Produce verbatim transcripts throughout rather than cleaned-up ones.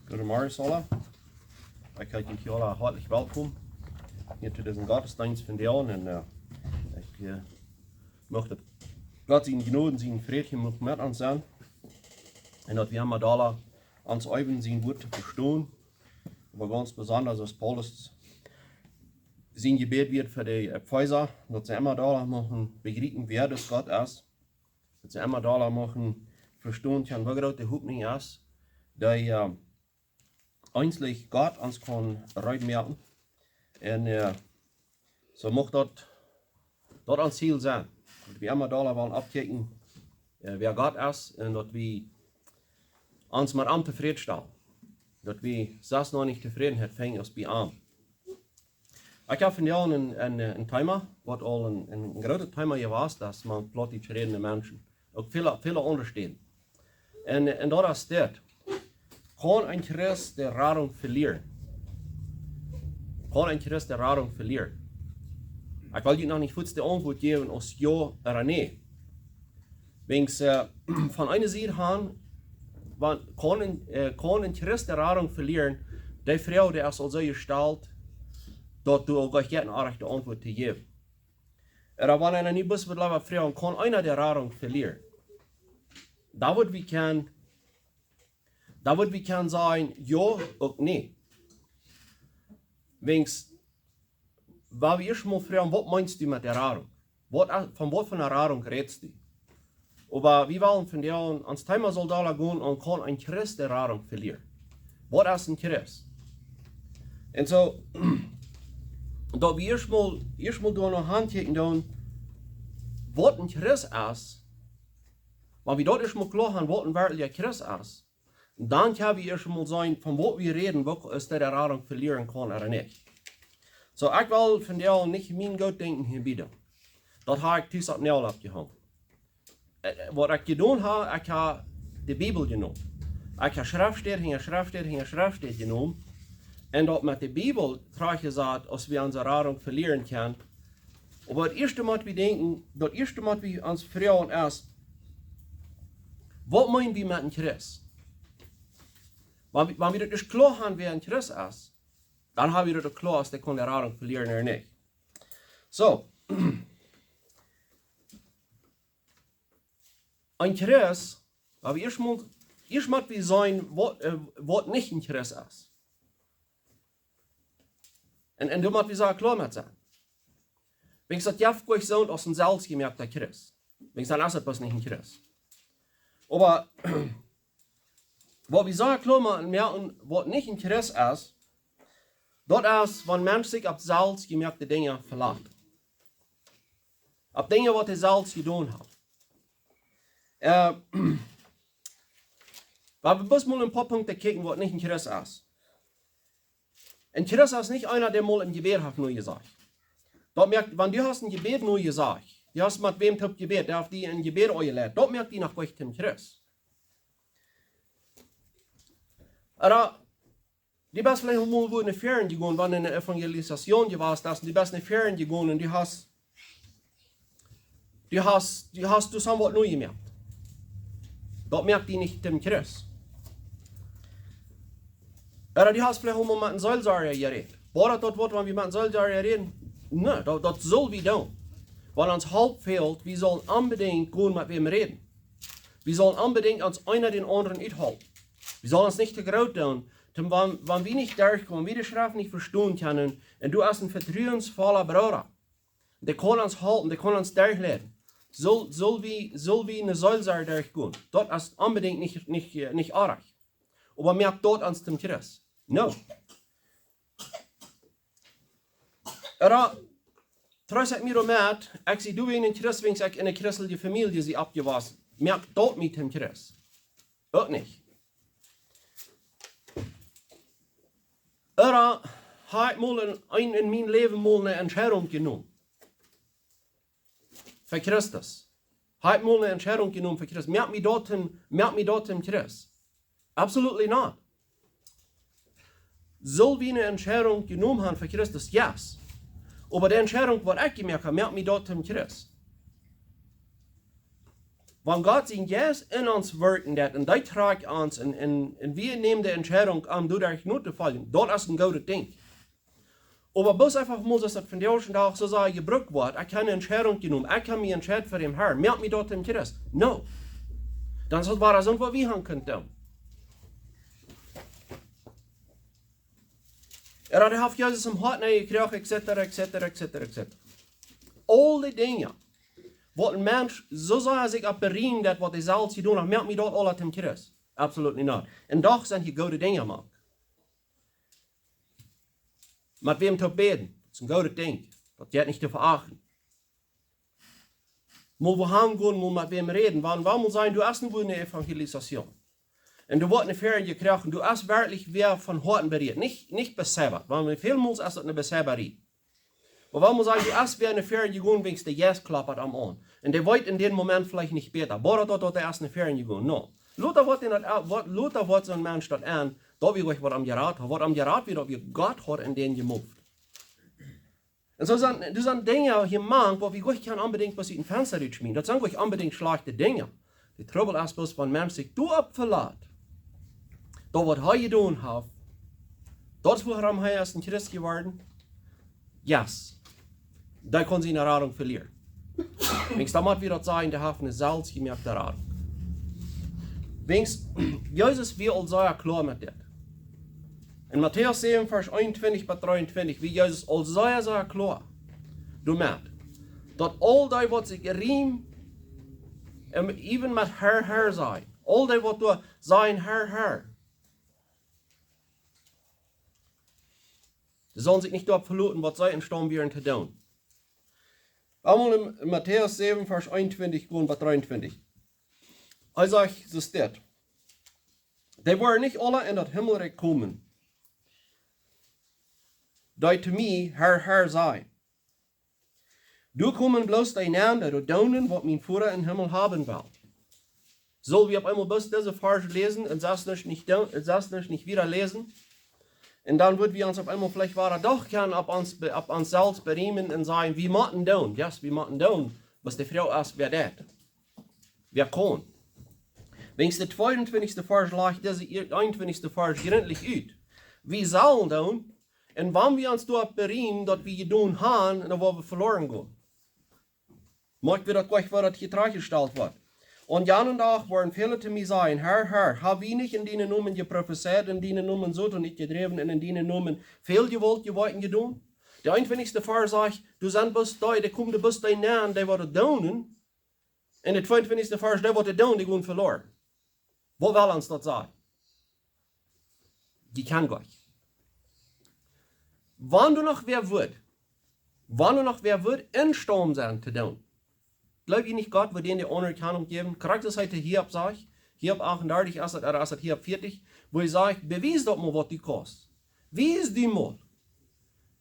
Goodemorjes aula. Ekj heet junt aula hoatlich welkom hia to disen Gottesdeenst vondoag. Un, äh, ekj, äh, mucht daut Gott siene Jnod un siene Fräd hia mucht met ons sennen. Un daut wie emma dolla ons äwen sien Wuat to vestonen. Oba gaunz besonda, aus Paulus sien Jebäd wia fa de Efeesa, daut see emma dolla muchten bejriepen, wäa dis Gott es. Daut see emma dolla muchten vestonen kjennen, woo groot de Hopninj es, dee, äh, eensich Gott ons kaun reed moaken. Un, äh, soo mucht daut, daut ons Ziel sennen. Daut wie emma dolla wellen oppkjikjen, äh, wäa Gott es un daut wie ons met am tofräd stalen. Daut wie selfst noch nich Tofrädenheit finjen aus bie am. Ekj hab vondoag een, een, een Thema, waut aul een, een grootet Thema jewast es mank plautdietsch rädende Menschen. Uk väle, väle aundre Städen. Un, un daut es dit. Kaun een Christ de Radunk velieren? Kaun een Christ de Radunk velieren? Ekj well junt noch nich fuaz de Auntwuat jäwen aus jo ooda nä. Wäajens, äh, von eene Sied han, wan, kaun een, äh, kaun een Christ de Radunk velieren, dee Froag, dee es aul soo jestalt, daut du uk nich ne rajchte Auntwuat to jäwen. Ooda wan eena nu bloos wudd leewa froagen, kaun eena de Radunk velieren? Dan wudd wie kjennen, dan wudd wie kjennen sajen, jo, uk nä. Wäajens, wan wie ieescht mol froagen, waut meenst du met de Radunk? Waut, von waut fa ne Radunk rätst du? Oba wie wellen vondoag, ons Thema saul doaromm gonen, kaun een Christ de Radunk velieren? Waut es een Christ? Un soo, daut wie ieescht mol, ieescht mol doano ankjikjen doonen, waut een Christ es, wan wie daut ieescht mol kloa han, waut een werkjlicha Christ es, dan kjenn wie ieescht mol seenen, von waut wie räden, waut es de Radunk velieren kaun ooda nich. Soo, ekj well vondoag nich mien Gootdenkjen hia bieden. Daut hab ekj tus opp Noagel oppjehongen. Äh, waut ekj jedonen hab, ekj hab de Bibel jenomen. Ekj hab Schreftstäd hinja Schreftstäd hinja Schreftstäd jenomen. Un daut met de Bibel trajcht jesat, aus wie onse Radunk velieren kjennen. Oba daut ieeschte mott wie denkjen, daut ieeschte mott wie ons froagen es, waut meen wie met een Christ? Wan wie, wan wie daut ieescht kloa han, wäa een Christ es, dan ha wie daut uk kloa, aus dee kaun de Radunk velieren ooda nich. Soo. Een Christ, oba ieescht mott, ieescht mott wie seenen, waut, äh, waut nich een Christ es. Un, un doa mott wie sea kloa met sennen. Wäajens daut jeft nich soont aus een selfstjemoakta Christ. Wäajens dan es et bloos nich een Christ. Oba waut wie sea kloa motten moakjen, waut nich een Christ es, daut es, wan een Mensch sikj opp selfstjemoakte Dinja velat. Opp Dinja, waut hee selfst jedonen haft. Äh, wan wie bloos mol een poa Punkten kjikjen, waut nich een Christ es. Een Christ es nich eena, dee mol em Jebäd haft nu jesajcht. Daut moakt, wan du hast een Jebäd nu jesajcht, du hast met wäm toop jebät, dee haft die een Jebäd aunjeleit, daut moakt die noch nich een Christ. Ooda, du best veleicht mol wua no väaren jegonen, wan du en de Evangelisation jewast best, un du best no väaren jegonen un du hast, du hast, du hast, du hast waut nu jemoakt. Daut moakt die nich een Christ. Ooda du hast veleicht mol met een Seelsorja jerät. Woat daut waut, wan wie met een Seelsorja räden? Nä, daut, daut sull wie doonen. Wan ons Help fält, wie sellen onbedinjt gonen met wäm räden. Wie sellen onbedinjt ons eena dän aundren uthalpen. Wie sellen ons nich too groot doonen, dan wan, wan wie nich derchkomen, wie de Schreft nich vestonen kjennen, un du hast een vetruensvolla Brooda, dee kaun ons halpen, dee kaun ons derchleiden, sull, sull wie, sull wie ne Seelsorj derchgonen. Daut es onbedinjt nich, nich, äh, nich oajch. Oba moakt daut ons een Christ? Nä. Ooda, troost ekj mie doamet, ekj sie doawäajen een Christ, wiels ekj en eene christelje Famielje sie oppjewossen. Moakt daut mie een Christ? Uk nich. Ooda, hab ekj mol en, en, en mien Läwen mol ne Entscheidunk jenomen fa Christus? Hab ekj mol ne Entscheidunk jenomen fa Christus? Moakt mie daut een, moakt mie daut een Christ? Absolutely not. Sull wie ne Entscheidunk jenomen haben fa Christus? Yes. Oba de Entscheidunk, waut ekj jemoakt hab, moakt mie daut een Christ? Wan Gott sien Jeist en ons werkjen deit un dee trakjt ons un, un, un wie nämen de Entscheidunk aun, doaderch no to foljen, daut es een goodet Dinkj. Oba bloos eefach mol, soo aus daut vondoag dän Dach soo sea jebrukt woat: Ekj hab eene Entscheidunk jenomen, ekj hab mie entscheit fa dän Herrn, moakt mie daut een Christ. No. Dan es daut wada soont, waut wie han kunnen doonen. Ooda dee haft Jesus em Hoat nenn jekjräajen, et cetera, et cetera, et cetera, et cetera. Aul dee Dinja, waut een Mensch soo sea sikj opp beriemt, daut waut hee selfst jedonen haft, moakt mie daut aula een Christ. Absolutely not. Un doch sent hia goode Dinja mank. Met wäm to bäden, daut es een goodet Dinkj. Daut jeit nich to veachten. Mol wua han gonen, mol met wäm räden, wan, wan mol sajen, du hast eene goode Evangelisation. Un du woascht eene Fäa jekjräajen, du hast werkjlich wäa von Hoaten berieet. Nich, nich besebbat, wan wie välmols es daut eene Besebbarie. Oba wan mol sajen, du hast wäa eene Fäa jegonen, wiels de Jeist kloppt am aun. Un dee weet en dän Moment veleicht nich bäta, oba daut, daut hee es eene Fäa jegonen. No. Lota woat en daut, woat, lota woat soon Mensch daut aun, daut wie goot waut am jerat haben, waut am jerat wia, daut wie Gott hauden en dän jemoakt. Un soo sent, doa sent Dinja hia mank, waut wie goot kjennen onbedingt bloos ut een Fensta rutschmieten. Daut sent goot onbedingt schlajchte Dinja. De Trubbel es bloos, wan een Mensch sikj doaropp velat, daut waut hee jedonen haft, daut es wuarom hee es een Christ jeworden. Yes. Dee kaun siene Radunk velieren. Wiels dan mott wie daut sajen, dee haft eene selfstjemoakte Radunk. Wiels Jesus wia aul sea kloa met dit. En Matäus säwen, Varsch eenuntwintich bat dreeuntwintich, wia Jesus aul sea, sea kloa doamet, daut aul dee, waut sikj riemen, un even met Herr, Herr sajen, aul dee, waut doa sajen, Herr, Herr, dee sellen sikj nich doaropp veloten, waut see emstaund wieren to doonen. Emol en Matäus säwen, Varsch eenuntwintich gonen bat dreeuntwintich. Hee sajcht, soo steit: Dee woaren nich aula en daut Himmelrikj komen, dee to mie, Herr, Herr sajen. Doa komen bloos dee nenn, dee daut doonen, waut mien Voda em Himmel haben well. Sell wie opp eemol bloos dise Varsch läsen un sest nich, nich doo-, un sest nich, nich wieda läsen? Un dan wudden wie ons opp eemol veleicht wada doch kjennen opp ons be-, opp ons selfst beriemen un sajen, wie motten doonen. Yes, wie motten doonen. Oba de Froag es, wäa deit? Wäa kaun? Wiels de tweeuntwintichste Varsch lajcht dise eenuntwintichste Varsch jrintlich ut. Wie sellen doonen, un wan wie ons doaropp beriemen, daut wie jedonen haben, un dan woaren wie veloren gonen. Moakj wie daut jlikj, woo daut hia trajchtjestalt woat. Aun janen Dach woaren väle to mie sajen: Herr, Herr, hab wie nich en dienen Nomen jeprofezeit, en dienen Nomen Soton utjedräwen un en dienen Nomen väl Jewaultjewoakjen jedonen? De eenuntwintichste Varsch sajcht, doa sent bloos dee, dee komen doa bloos dee nenn, dee waut daut doonen. Un de tweeuntwintichste Varsch, dee waut daut doonen, dee gonen veloren. Waut well ons daut sajen? Dee kjennen goot. Wan doa noch wäa woat, wan doa noch wäa woat emstaund sennen to doonen, jleew jie nich, Gott woat dän de Aunerkjanunk jäwen? Krakjt soo aus hee to Hiob sajcht, Hiob achtundartich es daut, ooda es daut Hiob vieetich, wua hee sajcht: Bewies daut mol, waut du kaust. Wies die mol.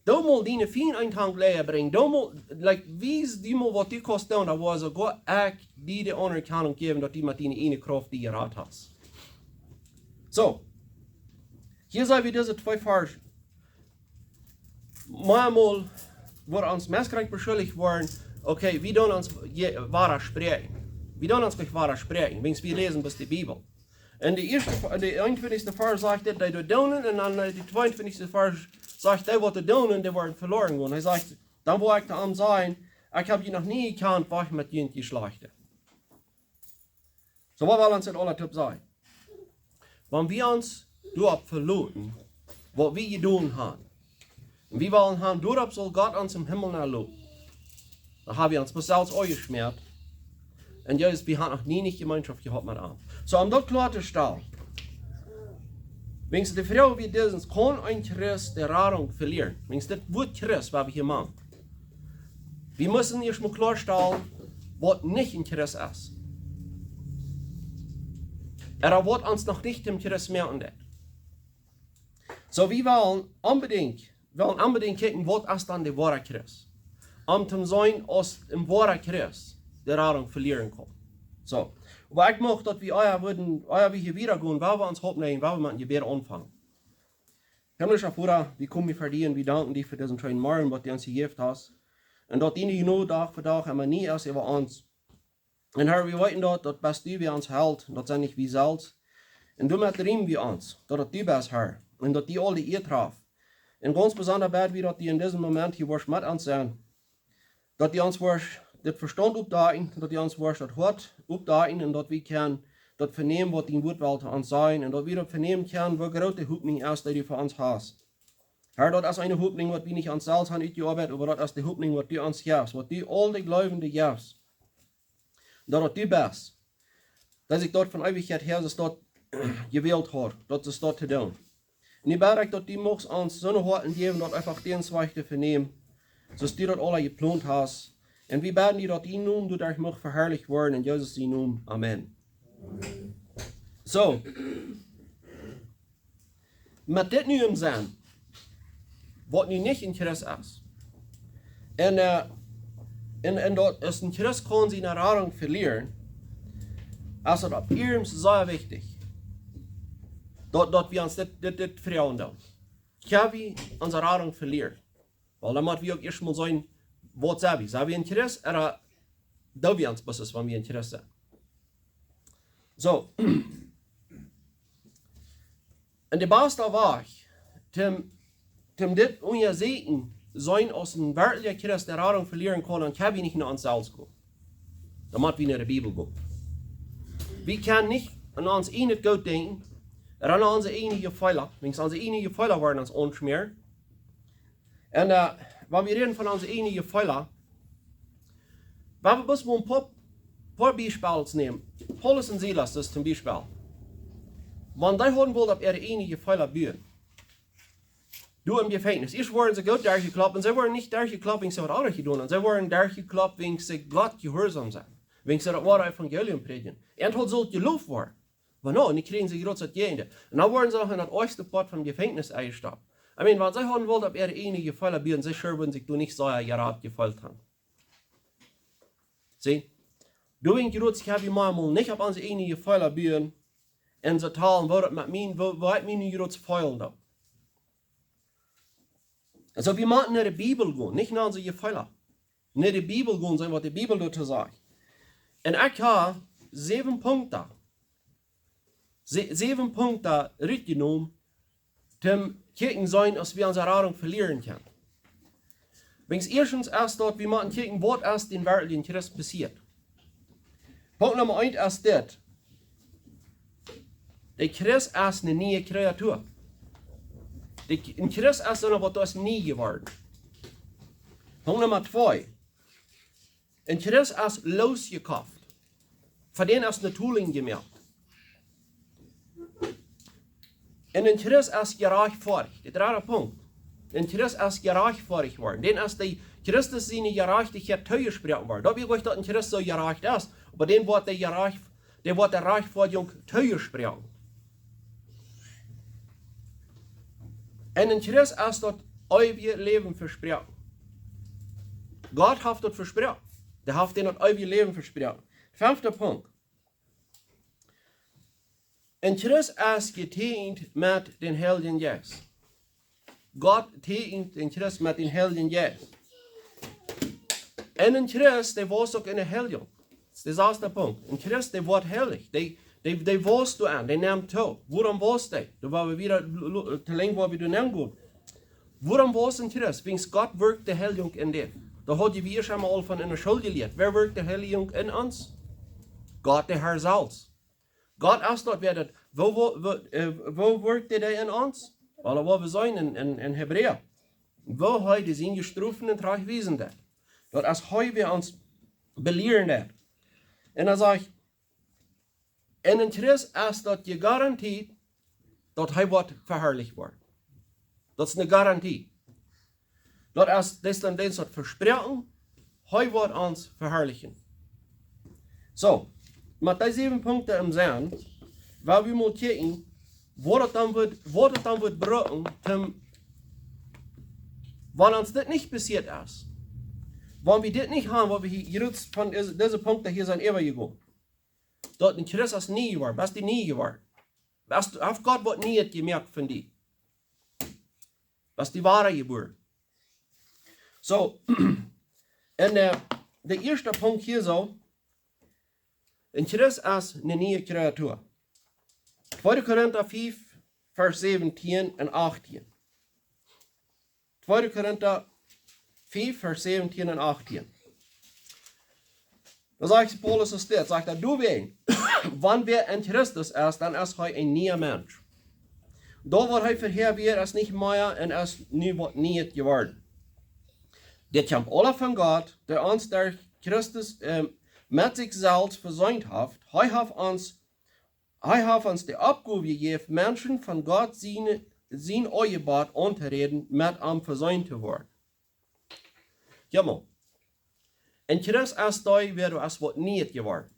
Doo mol diene Fiend eenen Tank Leew brinjen. Doo mol, like, wies die mol, waut du kaust doonen, dan woa soogoa ekj die de Aunerkjanunk jäwen, daut du met diene ieejne Krauft die jerat hast. Soo, hia sent wie dise twee Varsch. Maunchmol woat ons meist krakjt beschuldicht woaren, okay, wie doonen ons je-, wada spräakjen. Wie doonen ons nich wada spräakjen, wiels wie läsen bloos de Bibel. En de ieeschte, en de eenuntwintichste Varsch sajcht dit, dee daut doonen, un dan, eh, de tweeuntwintichste Varsch sajcht, dee waut daut doonen, dee woaren veloren gonen. Hee sajcht, dan woa ekj to am sajen: Ekj hab die noch nie jekjant, wajch met junt, jie Schlajchte. Soo, waut well ons dit aula toop sajen? Wan wie ons doaropp veloten, waut wie jedonen haben, un wie wellen haben, doaropp saul Gott ons em Himmel nenn loten, dan hab wie ons bloos selfst aunjeschmäat. Un Jesus, wie haben noch nie nich Jemeenschoft jehaut met am. Soo, om daut kloa to stalen, wiels de Froag wia dise: Kaun een Christ de Radunk velieren? Wiels dit Wuat Christ, waut wie hia moaken, wie motten ieescht mol kloastalen, waut nich een Christ es. Ooda waut ons noch nich een Christ moaken deit. Soo, wie wellen onbedinjt, wellen onbedinjt kjikjen, waut es dan de woare Christ? Om to seenen, aus een woara Christ de Radunk velieren kaun. Soo, oba ekj mucht, daut wie ea wudden, ea wie hia wieda gonen, woa wie ons oppnämen, woa wie met een Jebäd aunfangen. Himmlischa Voda, wie komen ver die un wie danken die fa disen scheenen Morjen, waut du ons jejäft hast. Un daut diene Jnod Dach fa Dach emma nie es äwa ons. Un Herr, wie weeten daut, daut best du, wäa ons helt, daut sent nich wie selfst. Un doamet riemen wie ons, daut daut du best, Herr, un daut du aul de Ea haft. Un gaunz besonda bäd wie, daut du en disen Moment hia woascht met ons sennen, daut du ons woascht daut Vestaunt oppdakjen, daut du ons woascht daut Hoat oppdakjen un daut wie kjennen daut venämen, waut dien Wuat well to ons sajen, un daut wie daut venämen kjennen, woo groot de Hopninj es, dee du fa ons hast. Herr, daut es eene Hopninj, waut wie nich ons selfst han utjeoabeit, oba daut es de Hopninj, waut du ons jefst, waut du aul de Gleubende jefst, daut daut du best, daut sikj daut von Eewichkjeit häa, daut daut jewält haft, daut es daut to doonen. Un nu bäd ekj, daut du muchst ons soone Hoaten jäwen, daut eefach dän Wajch to venämen, soo aus du daut aula jeplont hast. Un wie bäden die, daut dien Nomen doaderch mucht veharlicht woaren, en Jesus sien Nomen. Amen. Soo, met dit nu em Senn, waut nu nich een Christ es, un, äh, un, un daut es een Christ kaun siene Radunk velieren, es daut opp ieescht sea wichtich, daut, daut wie ons dit, dit, dit froagen doonen. Kjenn wie onse Radunk velieren? Well, dan mott wie uk ieescht mol seenen, waut sent wie? Sent wie een Christ, ooda doo wie ons bloos, aus wan wie een Christ sent? Soo, un de baste Wajch, toom, toom dit unjasieekjen, seenen aus een werkjlicha Christ de Radunk velieren kaun, dan kjenn wie nich no ons selfst gonen. Dan mott wie no de Bibel gonen. Wie kjennen nich aun ons ieejnet Goot denkjen, ooda aun onse ieejne Jefeela, wiels onse ieejne Jefeela woaren ons aunschmäaren. Un, äh, wan wie räden von onse ieejne Jefeela, wan wie bloos mol een poa, poa Biespels nämen. Paulus un Silas, daut es toom Biespel. Wan dee hauden wullt opp äare ieejne Jefeela buen, doa em Jefenkjnis. Ieescht worden see goot derchjekloppt, un see worden nich derchjekloppt, wiels see waut aundret jedonen haben. See worden derchjekloppt, wiels see Gott jehuarsom sent. Wiels see daut woare Evangelium prädjen. Un daut sull jeloft woaren. Oba nä, nu kjrieen see jrots daut Jäajendeel. Un dan worden see noch en daut oajchste Poat vom Jefenkjnis enjestoppt. I mean, wan see hauden wullt opp äare ieejne Jefeela buen, see schient sikj doa nich sea jerat jefeelt haben. See? Doawäajen jrots, ekj hab emol nich opp onse ieejne Jefeela buen, un see talen, woo daut met mie, woo, woo ekj mie nu jrots feelen doo. Soo, wie motten no de Bibel gonen, nich no onse Jefeela. No de Bibel gonen, seenen waut de Bibel doatoo sajcht. Un ekj hab säwen Punkten. Sä-, säwen Punkten rutjenomen, toom kjikjen seenen, aus wie onse Radunk velieren kjennen. Wiels ieeschtens es daut, wie motten kjikjen, waut es dän werkjlichen Christ passieet. Punkt Numma eent es dit. De Christ es eene niee Kreatua. De K-, een Christ es eena, waut es nie jeworden. Punkt Numma twee. Een Christ es loosjekoft. Fa dän es ne Tooling jemoakt. Un een Christ es jerajchtfoadicht. De dredde Punkt. Een Christ es jerajchtfoadicht worden. Dän es de Christus siene Jerajchtichkjeit toojesproaken worden. Daut wia nich, daut een Christ soo jerajcht es, oba dän woat de Jerajcht-, dän woat de Rajchtfoadjunk toojesproaken. Un een Christ es daut eewje Läwen vesproaken. Gott haft daut vesproaken. Dee haft dän daut eewje Läwen vesproaken. Fefte Punkt. Een Christ es jetäakjent met dän Heiljen Jeist. Gott täakjent dän Christ met dän Heiljen Jeist. Un een Christ, dee wausst uk enne Heiljunk. Daut es de sasde Punkt. Een Christ, dee woat heilich. Dee, dee, dee wausst doa aun, dee nemt too. Wuarom wausst dee? Doa woa wie wada lu-, lu-, to lang woa wie doa nenn gonen. Wuarom wausst een Christ? Wiels Gott wirkjt de Heiljunk en dän. Doa haud wie ieescht emol aul von enne School jelieet. Wäa wirkjt de Heiljunk en ons? Gott, de Herr selfst. Gott es daut, wäa daut, woo, woo, woo, äh, woo wirkjt dee en ons? Well, daut woa wie seenen en, en, en Hebräa. Woo hee dee siene Strofen trajchtwiesen deed. Daut es hee, wäa ons belieren deed. Un dan sajcht, en een Christ es daut jegarantiet, daut hee woat veharlicht woaren. Daut es ne Garantie. Daut es, daut es dan dän, waut vesproaken, hee woat ons veharlichen. Soo, met dee säwen Punkten em Senn, woa wie mol kjikjen, waut daut dan woat, waut daut dan woat brucken, toom, wan ons dit nich passieet es, wan wie dit nich haben, waut wie hia, hia von dise, dise Punkten hia sent äwajegonen. Daut een Christ es nie jeworden, best du nie jeworden. Best du, haft Gott waut Niees jemoakt von die? Best du wada jebuaren? Soo, un, äh, de ieeschte Punkt hia soo, Een Christ es eene niee Kreatua. Tweede Korinta fiew, Varsch säwentieen un achtieen. Tweede Korinta fiew, Varsch säwentieen un achtieen. Dan sajcht Paulus es dit, sajcht hee: "Doawäajen, wan wäa en Christus es, dan es hee een niea Mensch. Daut, waut hee verhäa wia, es nich mea un es nu waut Nieet jeworden. Dit kjemt aula von Gott, dee ons derch Christus, ähm, met sikj selfst veseent haft. Hee haft ons, hee haft ons de Oppgow jejäft, Menschen von Gott sien, sien Eebott auntoräden, met am veseent to woaren." Jo, mau. En Christ es dee, wäa doa es waut Nieet jeworden.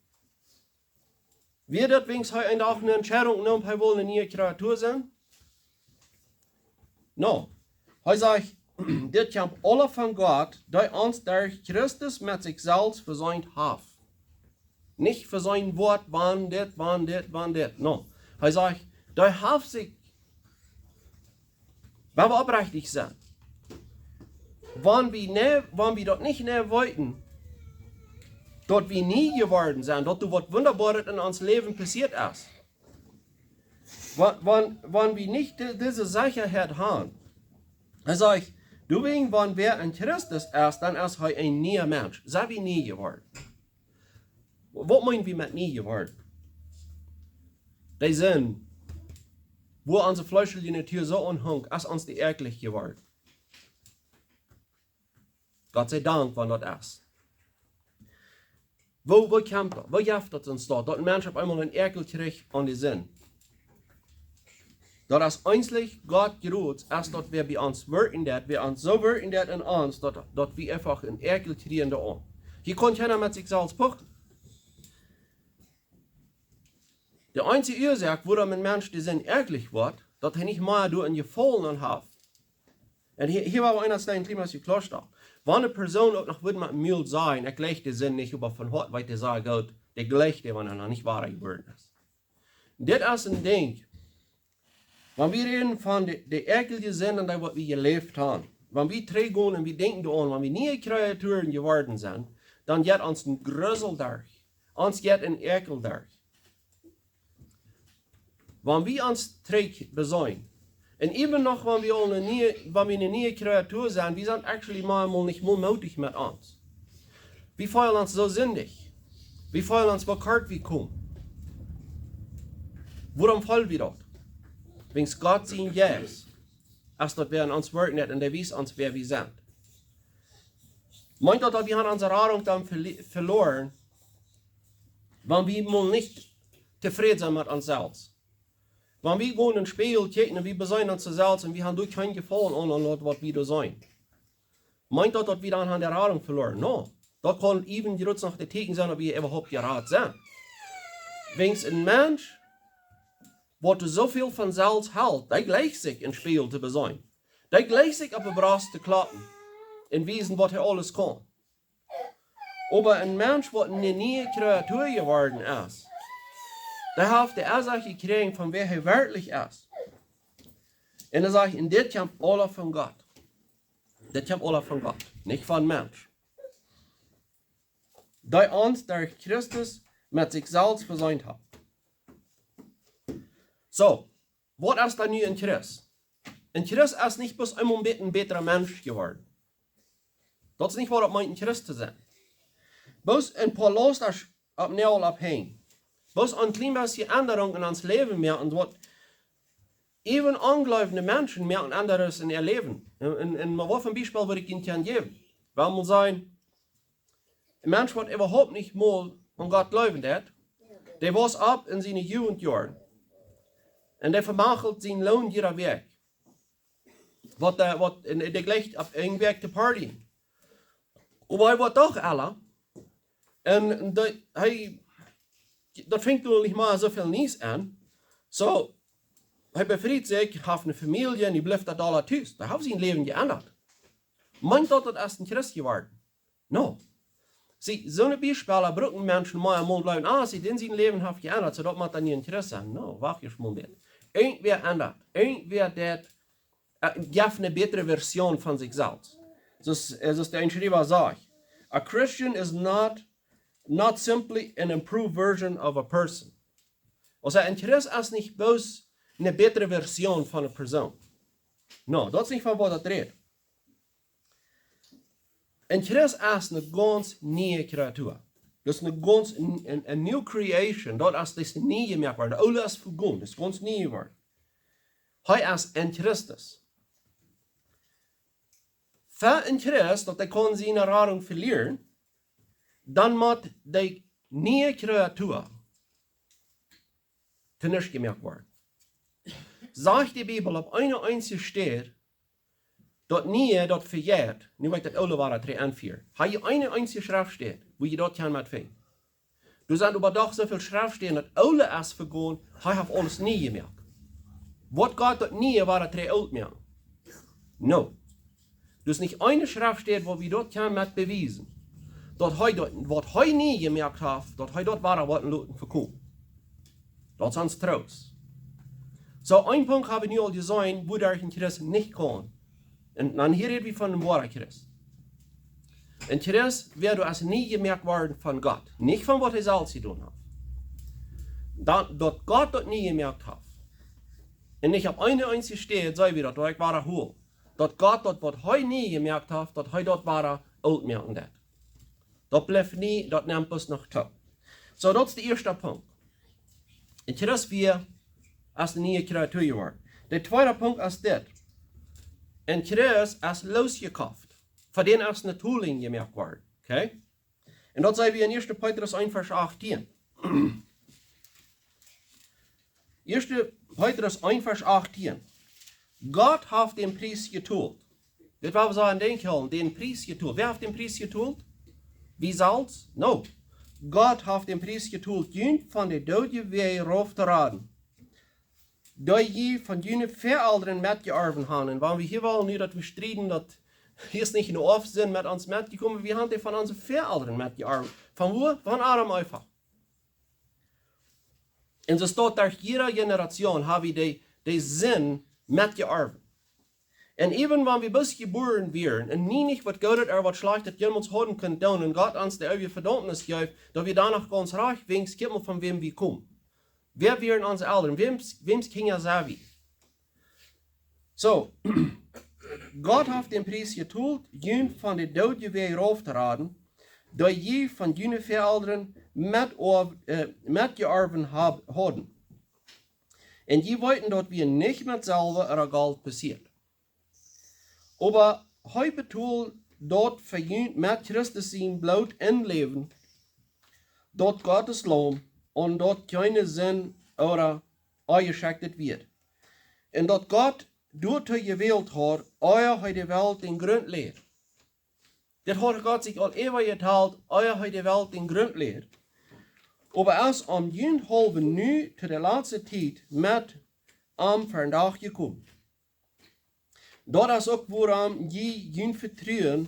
Wia daut wäajens hee een Dach eene Entscheidunk neem, hee wull eene niee Kreatua sennen? No. Hee sajcht, dit kjemt aula von Gott, dee ons derch Christus met sikj selfst veseent haft. Nich veseent woat, wan dit, wan dit, wan dit. No. Hee sajcht, dee haft sikj, wan wie oprechtich sent, wan wie nä, wan wie daut nich nä weeten, daut wie nie jeworden sent, daut doa waut Wundaboaret en ons Läwen passieet es. Wan, wan, wan wie nich di-, dise Sechaheit haben. Hee sajcht, doawäajen, wan wäa en Christus es, dan es hee een niea Mensch. Sent wie nie jeworden. Waut meenen wie met nie jeworden? Dee Sind, wua onse fleeschelje Natua soo aunhunk, es ons dee äakjlich jeworden. Gott sie Dank, wan daut es. Woo, woo kjemt daut? Woo jeft daut ons daut, daut een Mensch opp eemol een Äakjel kjricht aun de Sind? Daut es eensich Gott jrots, es daut wäa bie ons wirkjen deit, wäa ons soo wirkjen deit en ons, daut, daut wie eefach een Äakjel kjrieen doaraun. Hia kaun kjeena met sikj selfst puchen. De eensje Uasoak, wuarom een Mensch de Sind äakjlich woat, daut hee nich mea doa een Jefaulen aun haft. Un hia, hia wia eena, dee een kjlien bät kloa stalt. Wan eene Persoon uk noch wudd met Mul sajen, ekj jleich de Sind nich, oba von Hoat weet dee sea goot, dee jleicht dee, wan hee noch nich wada jeworden es. Dit es een Dinkj, wan wie räden von de, de äakjelje Sind, dee waut wie jeläft haben, wan wie trigjgonen un wie denkjen doaraun, wan wie niee Kreaturen jeworden sent, dan jeit ons een Grusel derch. Ons jeit een Äakjel derch. Wan wie ons trigj beseenen, un even noch, wan wie aul eene niee, wan wie eene niee Kreatua sent, wie sent actually mau mol nich mol mootich met ons. Wie feelen ons soo sindich. Wie feelen ons, woo kort wie komen. Wuarom feelen wie daut? Wäajens Gott sien Jeist es daut, wäa en ons wirkjen deit un dee wiest ons, wäa wie sent. Meent daut, daut wie haben onse Radunk dan velie-, veloaren, wan wie mol nich tofräd sent met ons selfst? Wan wie gonen em Spieejel kjikjen un wie beseenen ons selfst un wie haben doa kjeen Jefaulen aun, aun daut, waut wie doa seenen? Meent daut, daut wie dan haben de Radunk veloaren? No. Daut kaun even jrods noch de Tieekjen sennen, daut wie äwahaupt jerat sent. Wäajens een Mensch, waut soo väl von selfst helt, dee jleicht sikj em Spieejel to beseenen. Dee jleicht sikj opp de Brost to kloppen un wiesen, waut hee aules kaun. Oba een Mensch, waut eene niee Kreatua jeworden es, dee haft de Uasoak jekjräajen von wäa hee werkjlich es. Un dan sajcht hee, un dit kjemt aula von Gott. Dit kjemt aula von Gott, nich von Mensch. Dee ons derch Christus met sikj selfst veseent haft. Soo, waut es dan nu een Christ? Een Christ es nich bloos eemol een bät een bätra Mensch jeworden. Daut es nich, waut daut meent, een Christ to sennen. Bloos een poa Laustasch opp Noagel opphenjen. Bloos een kjlien bät Endarunk en ons Läwen moaken, un waut even onjleewje Menschen moaken aundasch en äa Läwen. Un, un, un mau waut fa een Biespel wudd ekj junt kjennen jäwen? Well wie sajen, een Mensch, waut äwahaupt nich mol aun Gott jleewen deed, dee wauss opp en siene Jugendjoaren. Un dee vemachelt sienen Loon jieda Wäakj. Waut, äh, waut, un dee jleicht opp eene Wäakj to partyen. Oba hee woat doch ella. Un dee, hee, daut fangt nu nich mea soo väl Niees aun. Soo, hee befriet sikj, haft eene Famielje, un hee blift doa aula tus. Dee haft sien Läwen jeendat. Meent daut, daut es een Christ jeworden? No. See, soone Biespels brucken Menschen mau emol jleewen, ah, see, dän sien Läwen haft jeendat, soo daut mott dan nu een Christ sennen. No, wacht ieescht mol een bät. Irjentwäa endat. Irjentwäa deit, äh, jeft eene bätre Version von sikj selfst. Soo aus, äh, soo aus de een Schriewa sajcht: "A Christian is not not simply an improved version of a person. Aulsoo, een Christ es nich bloos eene bätre Version von eene Persoon. No, daut es nich von waut daut rät. Een Christ es eene gaunz niee Kreatua. Daut es eene gaunz, een, een, een new creation. Daut es, daut es nie jemoakt worden. Daut oole es vegonen. Daut es gaunz nie jeworden. Hee es en Christus. Fa een Christ, daut hee kaun siene Radunk velieren, dan mott dee niee Kreatua to nuscht jemoakt worden. Sajcht de Bibel opp eene eensje Städ, daut niee, daut vejeit, nu well ekj daut oole wada trigj enfieren. Hab jie eene eensje Schreftstäd, wua jie daut kjennen met finjen? Doa sent oba doch soo väl Schreftstäden, daut oole es vegonen, hee haft aules nie jemoakt. Woat Gott daut niee wada trigj oolt moaken? No. Doa es nich eene Schreftstäd, wua wie daut kjennen met bewiesen, daut hee daut, waut hee niee jemoakt haft, daut hee daut wada woat loten vekomen. Daut es ons Troost. Soo, een Punkt hab wie nu aul jeseenen, wuaderch een Christ nich kaun. Un dan hia räd wie von een woaren Christ. Een Christ, wäa doa es nie jemoakt worden von Gott. Nich von waut hee selfst jedonen haft. Dan, daut Gott daut nie jemoakt haft. Un nich opp eene eensje Städ, saj wie daut, daut ekj wada hol. Daut Gott daut, waut hee nie jemoakt haft, daut hee daut wada oolt moaken deit. Daut blift nie, daut nemt bloos noch too. Soo, daut es de ieeschte Punkt. Een Christ wia es eene niee Kreatua jeworden. De tweede Punkt es dit. Een Christ es losjekoft. Fa dän es eene Tolinj jemoakt worden. Okay? Un daut saj wie en ieeschte Petrus eent Varsch achtieen. ieeschte Petrus eent Varsch achtieen. Gott haft dän Pries jetolt. Dit wua wie soo aun denkjen, dän Pries jetolt. Wäa haft dän Pries jetolt? Wie selfst? No. Gott haft dän Pries jetolt, junt von de Doodje wada rauf to raden, dee jie von june Väaelren metjeorwen haben. Un wan wie hia wellen nu daut wie strieden, daut hia es nich eene Oafsind met ons metjekomen, wie haben dee von onse Väaelren metjeorwen. Von wua? Von Adam un Eva. Un soo steit derch jiede Generation hab wie dee, dee Sind metjeorwen. Un even wan wie bloos jebuaren wieren un nie nich waut Goodet ooda waut Schlajchtet jemols hauden kunt doonen, un Gott ons de eewje Vedaumnis jeef, daut wie doano gaunz rajcht wissen, kjikj mol von wäm wie komen. Wäa wieren onse Elren? Wäms, wäms Kjinja sent wie? Soo, Gott haft dän Pries jetolt, junt von de Doodje wada rauf to raden, dee jie von june Väaelren met, äh, metjeorwen hab-, haben. Un jie weeten, daut wie nich met Selwa ooda Golt passieet. Oba hee betold daut fa junt met Christus sien Bloot un Läwen, daut Gottes Laum, un daut kjeene Sind ooda onjeschekjtet wia. Un daut Gott doatoo jewält haud, ea hee de Welt dän Grunt läd. Dit haud Gott sikj aul eewich jedocht, ea hee de Welt dän Grunt läd. Oba es om junt haulwen nu to de latste Tiet met am vondoag jekomen. Daut es uk wuarom jie jun Vetruen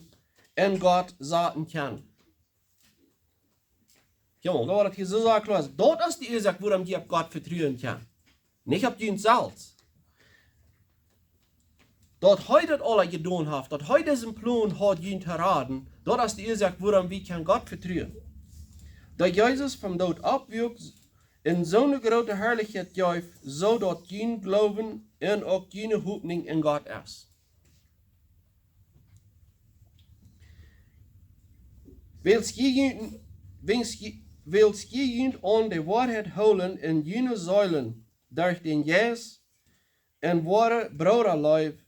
en Gott saten kjennen. Jo, daut es de Uasoak, wuarom jie opp Gott vetruen kjennen. Nich opp junt selfst. Daut hee daut aula jedonen haft, daut hee disen Plon haud, junt to raden, daut es de Uasoak, wuarom wie kjennen Gott vetruen. Daut Jesus vom Doot oppwuak, un soone groote Harlichkjeit jeef, soo daut jun Gloowen un uk june Hopninj en Gott es. Wiels jie junt, wiels jie, wiels jie junt aun de Woarheit hoolen un june Seelen derch dän Jeist en woare Broodaleew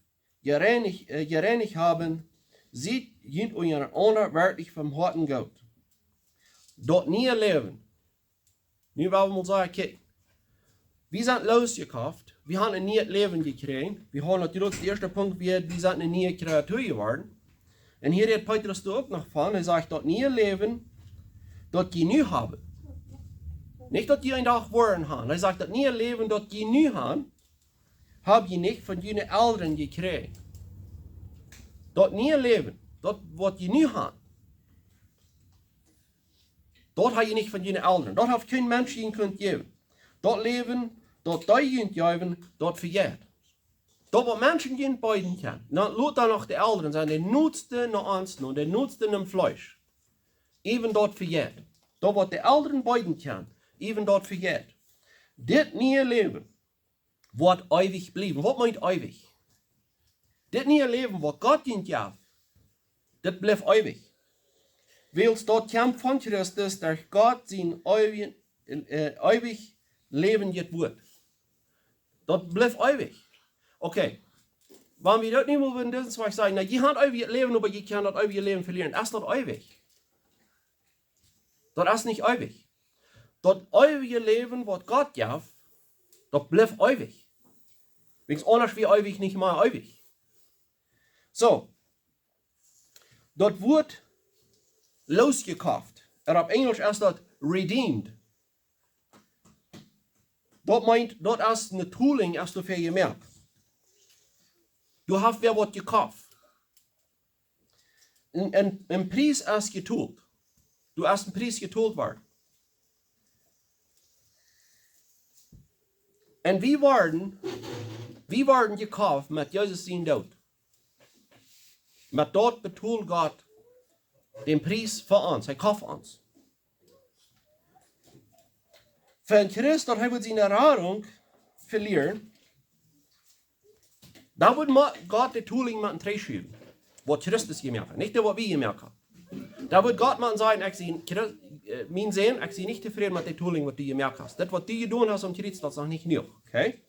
jereinicht, äh, jereinicht haben, siet junt unjarenaunda werkjlich vom Hoaten goot. Daut niee Läwen. Nu well wie mol sajen, kjikj, wie sent losjekoft, wie haben een nieet Läwen jekjräajen, wie haben daut, daut de ieeschte Punkt wia, wie sent eene niee Kreatua jeworden. Un hia rät Petrus doa uk noch von, hee sajcht, daut niee Läwen, daut jie nu haben. Nich daut jie een Dach woaren haben. Hee sajcht, daut niee Läwen, daut jie nu haben, hab jie nich von june Elren jekjräajen. Daut niee Läwen, daut waut jie nu haben, daut hab jie nich von june Elren. Daut haft kjeen Mensch junt kunt jäwen. Daut Läwen, daut dee junt jeewen, daut vejeit. Daut waut Menschen junt beeden kjennen. Dan lot dan noch de Elren sennen, de noodste no ons no, de noodste nom Fleesch. Äwen daut vejeit. Daut waut de Elren beeden kjennen, äwen daut vejeit. Dit niee Läwen woat eewich bliewen. Waut meent eewich? Dit niee Läwen waut Gott junt jeft, dit blift eewich. Wiels daut kjemt von Christus, derch Gott sien eewich, äh, eewich läwendjet Wuat. Daut blift eewich. Okay. Wan wie daut nu mol wudden disen Wajch sajen, na, jie haben eewjet Läwen, oba jie kjennen daut eewje Läwen velieren. Es daut eewich? Daut es nich eewich. Daut eewje Läwen waut Gott jeft, daut blift eewich. Wiels aundasch wia eewich nich mea eewich. Soo, daut Wuat losjekoft. Un opp Enjlisch es daut redeemed. Daut meent, daut es ne Tooling, es doafäa jemoakt. Du hast wäa waut jekoft. En, en, en Pries es jetolt. Du hast en Pries jetolt worden. Un wie worden, wie worden jekoft met Jesus sien Doot. Met daut betold Gott dän Pries fa ons. Hee koft ons. Fa een Christ, daut hee woat siene Radunk velieren, dan woat mo-, Gott de Tooling motten trigjschuwen, waut Christus jemoakt haft, nich daut waut wie jemoakt haben. Dan woat Gott motten sajen, ekj sie Chri-, äh, mien Sän, ekj sie nich tofräd met de Tooling waut du jemoakt hast. Daut waut du jedonen hast aum Kjriez, daut es noch nich jenuach, okay?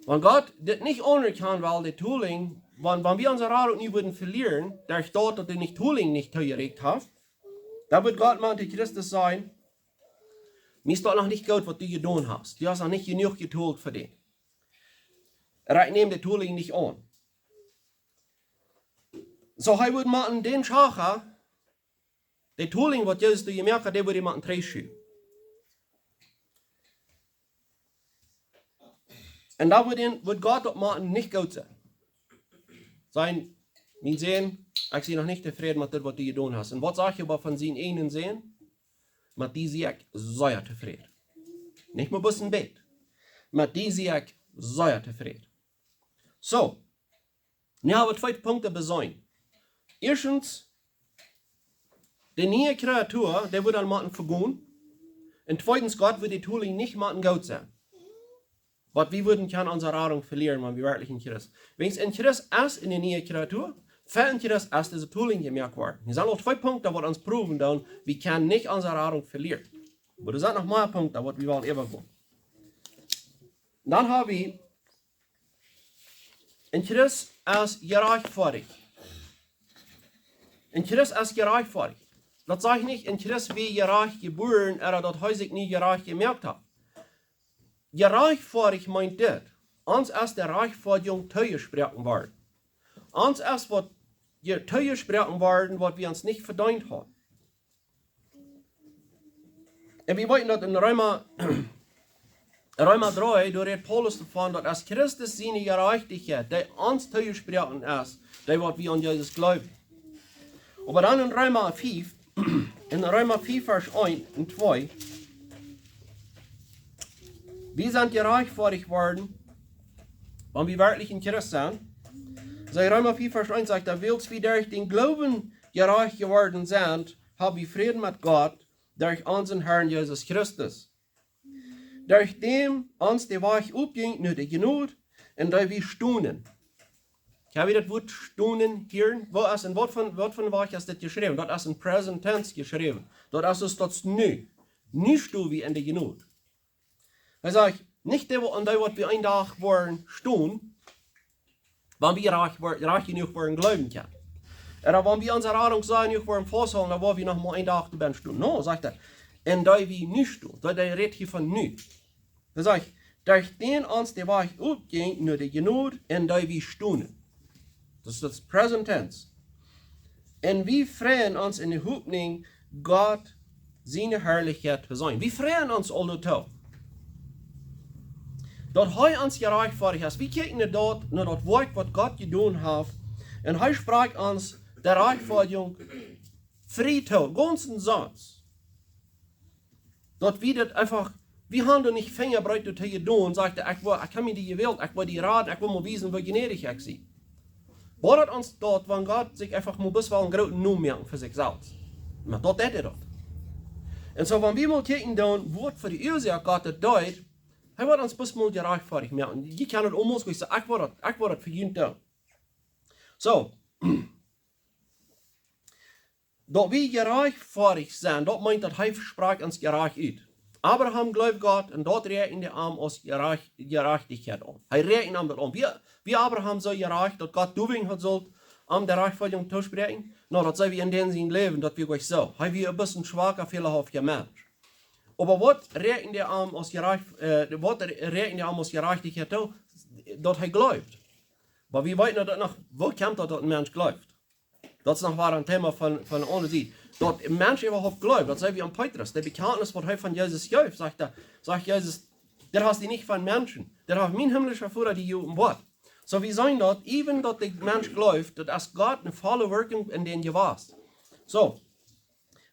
Wan Gott dit nich aunerkjanen well, de Tooling, wan, wan wie onse Radunk nu wudden velieren, derch daut, daut hee nich Tooling nich toojeräakjent haft, dan woat Gott motten to Christus sajen, mie es daut noch nich goot waut du jedonen hast. Du hast noch nich jenuach jetolt fa dän. Ekj näm de Tooling nich aun. Soo, hee woat motten dän Schacha, de Tooling waut Jesus doa jemoakt haft, dee woat hee motten trigjschuwen. Un dan woat hee, woat Gott daut motten nich goot sennen. Sajen, mien Sän, ekj sie noch nich tofräd met daut waut du jedonen hast. Un waut sajcht hee oba von sienen eenen Sän? Met dee sie ekj sea tofräd. Nich mau bloos een bät. Met dee sie ekj sea tofräd. Soo, nu hab wie twee Punkten beseenen. Ieeschtens, de niee Kreatua, dee woat dan motten vegonen. Un tweedens, Gott woat de Tooling nich motten goot sennen. Waut wie wudden kjennen onse Radunk velieren, wan wie werkjlich en Christ. Wiels en Christ es eene niee Kreatua, fa en Christ es dise Tooling jemoakt worden. Hia sent aul twee Punkten waut ons proowen doonen, wie kjennen nich onse Radunk velieren. Oba doa sent noch mea Punkten waut wie wellen äwagonen. Dan hab wie, en Christ es jerajchtfoadicht. En Christ es jerajchtfoadicht. Daut sajcht nich, en Christ wia jerajcht jebuaren, ooda daut hee sikj nu jerajcht jemoakt haft. Jerajchtfoadicht meent dit. Ons es de Rajchtfoadjunk toojesproaken worden. Ons es waut je-, toojesproaken worden, waut wie ons nich vedeent hauden. Un wie weeten daut en Reema, Reema dree, doa rät Paulus doavon, daut es Christus siene Jerajchtichkjeit, dee ons toojesproaken es, dee waut wie aun Jesus jleewen. Oba dan en Reema fief, en Reema fief Varsch eent un twee, wie sent jerajchtfoadicht worden, wan wie werkjlich en Christ sent. Soo Reema fief Varsch eent sajcht, daut wiels wie derch dän Gloowen jerajcht jeworden sent, hab wie Fräd met Gott derch onsen Herrn Jesus Christus. Derch däm ons de Wajch opjinkj no de Jnod, en dee wie stonen. Kjenn wie daut Wuat stonen hia? Woo es, en waut von, waut von Wajch es dit jeschräwen? Daut es en present tense jeschräwen. Daut es, daut es nu. Nu sto wie en de Jnod. Hee sajcht, nich dee, waut, aun dee waut wie een Dach woaren stonen, wan wie rajcht, woa-, rajcht jenuach woaren jleewen kjennen. Ooda wan wie onse Radunk sea jenuach woaren fausthoolen, dan woa wie noch mau een Dach doabennen stonen. No, sajcht hee, en dee wie nu stonen. Daut, hee rät hia von nu. Hee sajcht, derch dän ons de Wajch opjinkj no de Jnod, en dee wie stonen. Daut es daut present tense. En wie freien ons en de Hopninj, Gott siene Harlichkjeit to seenen. Wie freien ons aul doatoo, daut hee ons jerajchtfoadicht es. Wie kjikjen no daut, no daut Woakj waut Gott jedonen haft. Un hee sprakjt ons de Rajchtfoadjunk frie too, gaunz un saunz. Daut wie daut eefach, wie haben doa nich Finjabreet doatoo jedonen, sajcht hee, ekj woa, ekj hab mie die jewält, ekj woa die raden, ekj woa mau wiesen, woo jnädich ekj sie. Woat daut ons daut, wan Gott sikj eefach mau bloos well een grooten Nomen moaken fa sikj selfst? Oba daut deit hee daut. Un soo, wan wie mol kjikjen dan, waut fa de Uasoak Gott daut deed, hee woat ons bloos mol jerajchtfoadich moaken. Jie kjennen daut aulmols, ekj saj, ekj woa daut, ekj woa daut fa junt doonen. Soo, daut wie jerajchtfoadich sent, daut meent, daut hee sprakjt ons jerajcht ut. Abraham jleewd Gott un daut räakjend hee am aus jerajcht-, Jerajchtichkjeit aun. Hee räakjend am daut aun. Wia, wia Abraham soo jerajcht, daut Gott doawäajen haud sult am de Rajchtfoadjunk toospräakjen? Na, daut seenen wie en dän sien Läwen, daut wia nich soo. Hee wia een bät schwak, fälahauftja Mensch. Oba waut räakjend hee am aus jerajcht, äh, waut räakjend hee am aus Jerajchtichkjeit too? Daut hee jleewd. Oba wie weeten daut noch, woo kjemt daut, daut een Mensch jleeft? Daut es noch wada een Thema von, von aundre Sied. Daut een Mensch äwahaupt jleeft, daut seenen wie aun Petrus. De Bekjantnis, waut hee von Jesus jeef, sajcht hee, sajcht Jesus, daut hast du nich von Menschen. Daut haft mien himmlischa Voda die jeopenboat. Soo, wie seenen daut, even daut de Mensch jleeft, daut es Gott eene volle Wirkjunk en dän jewast. Soo,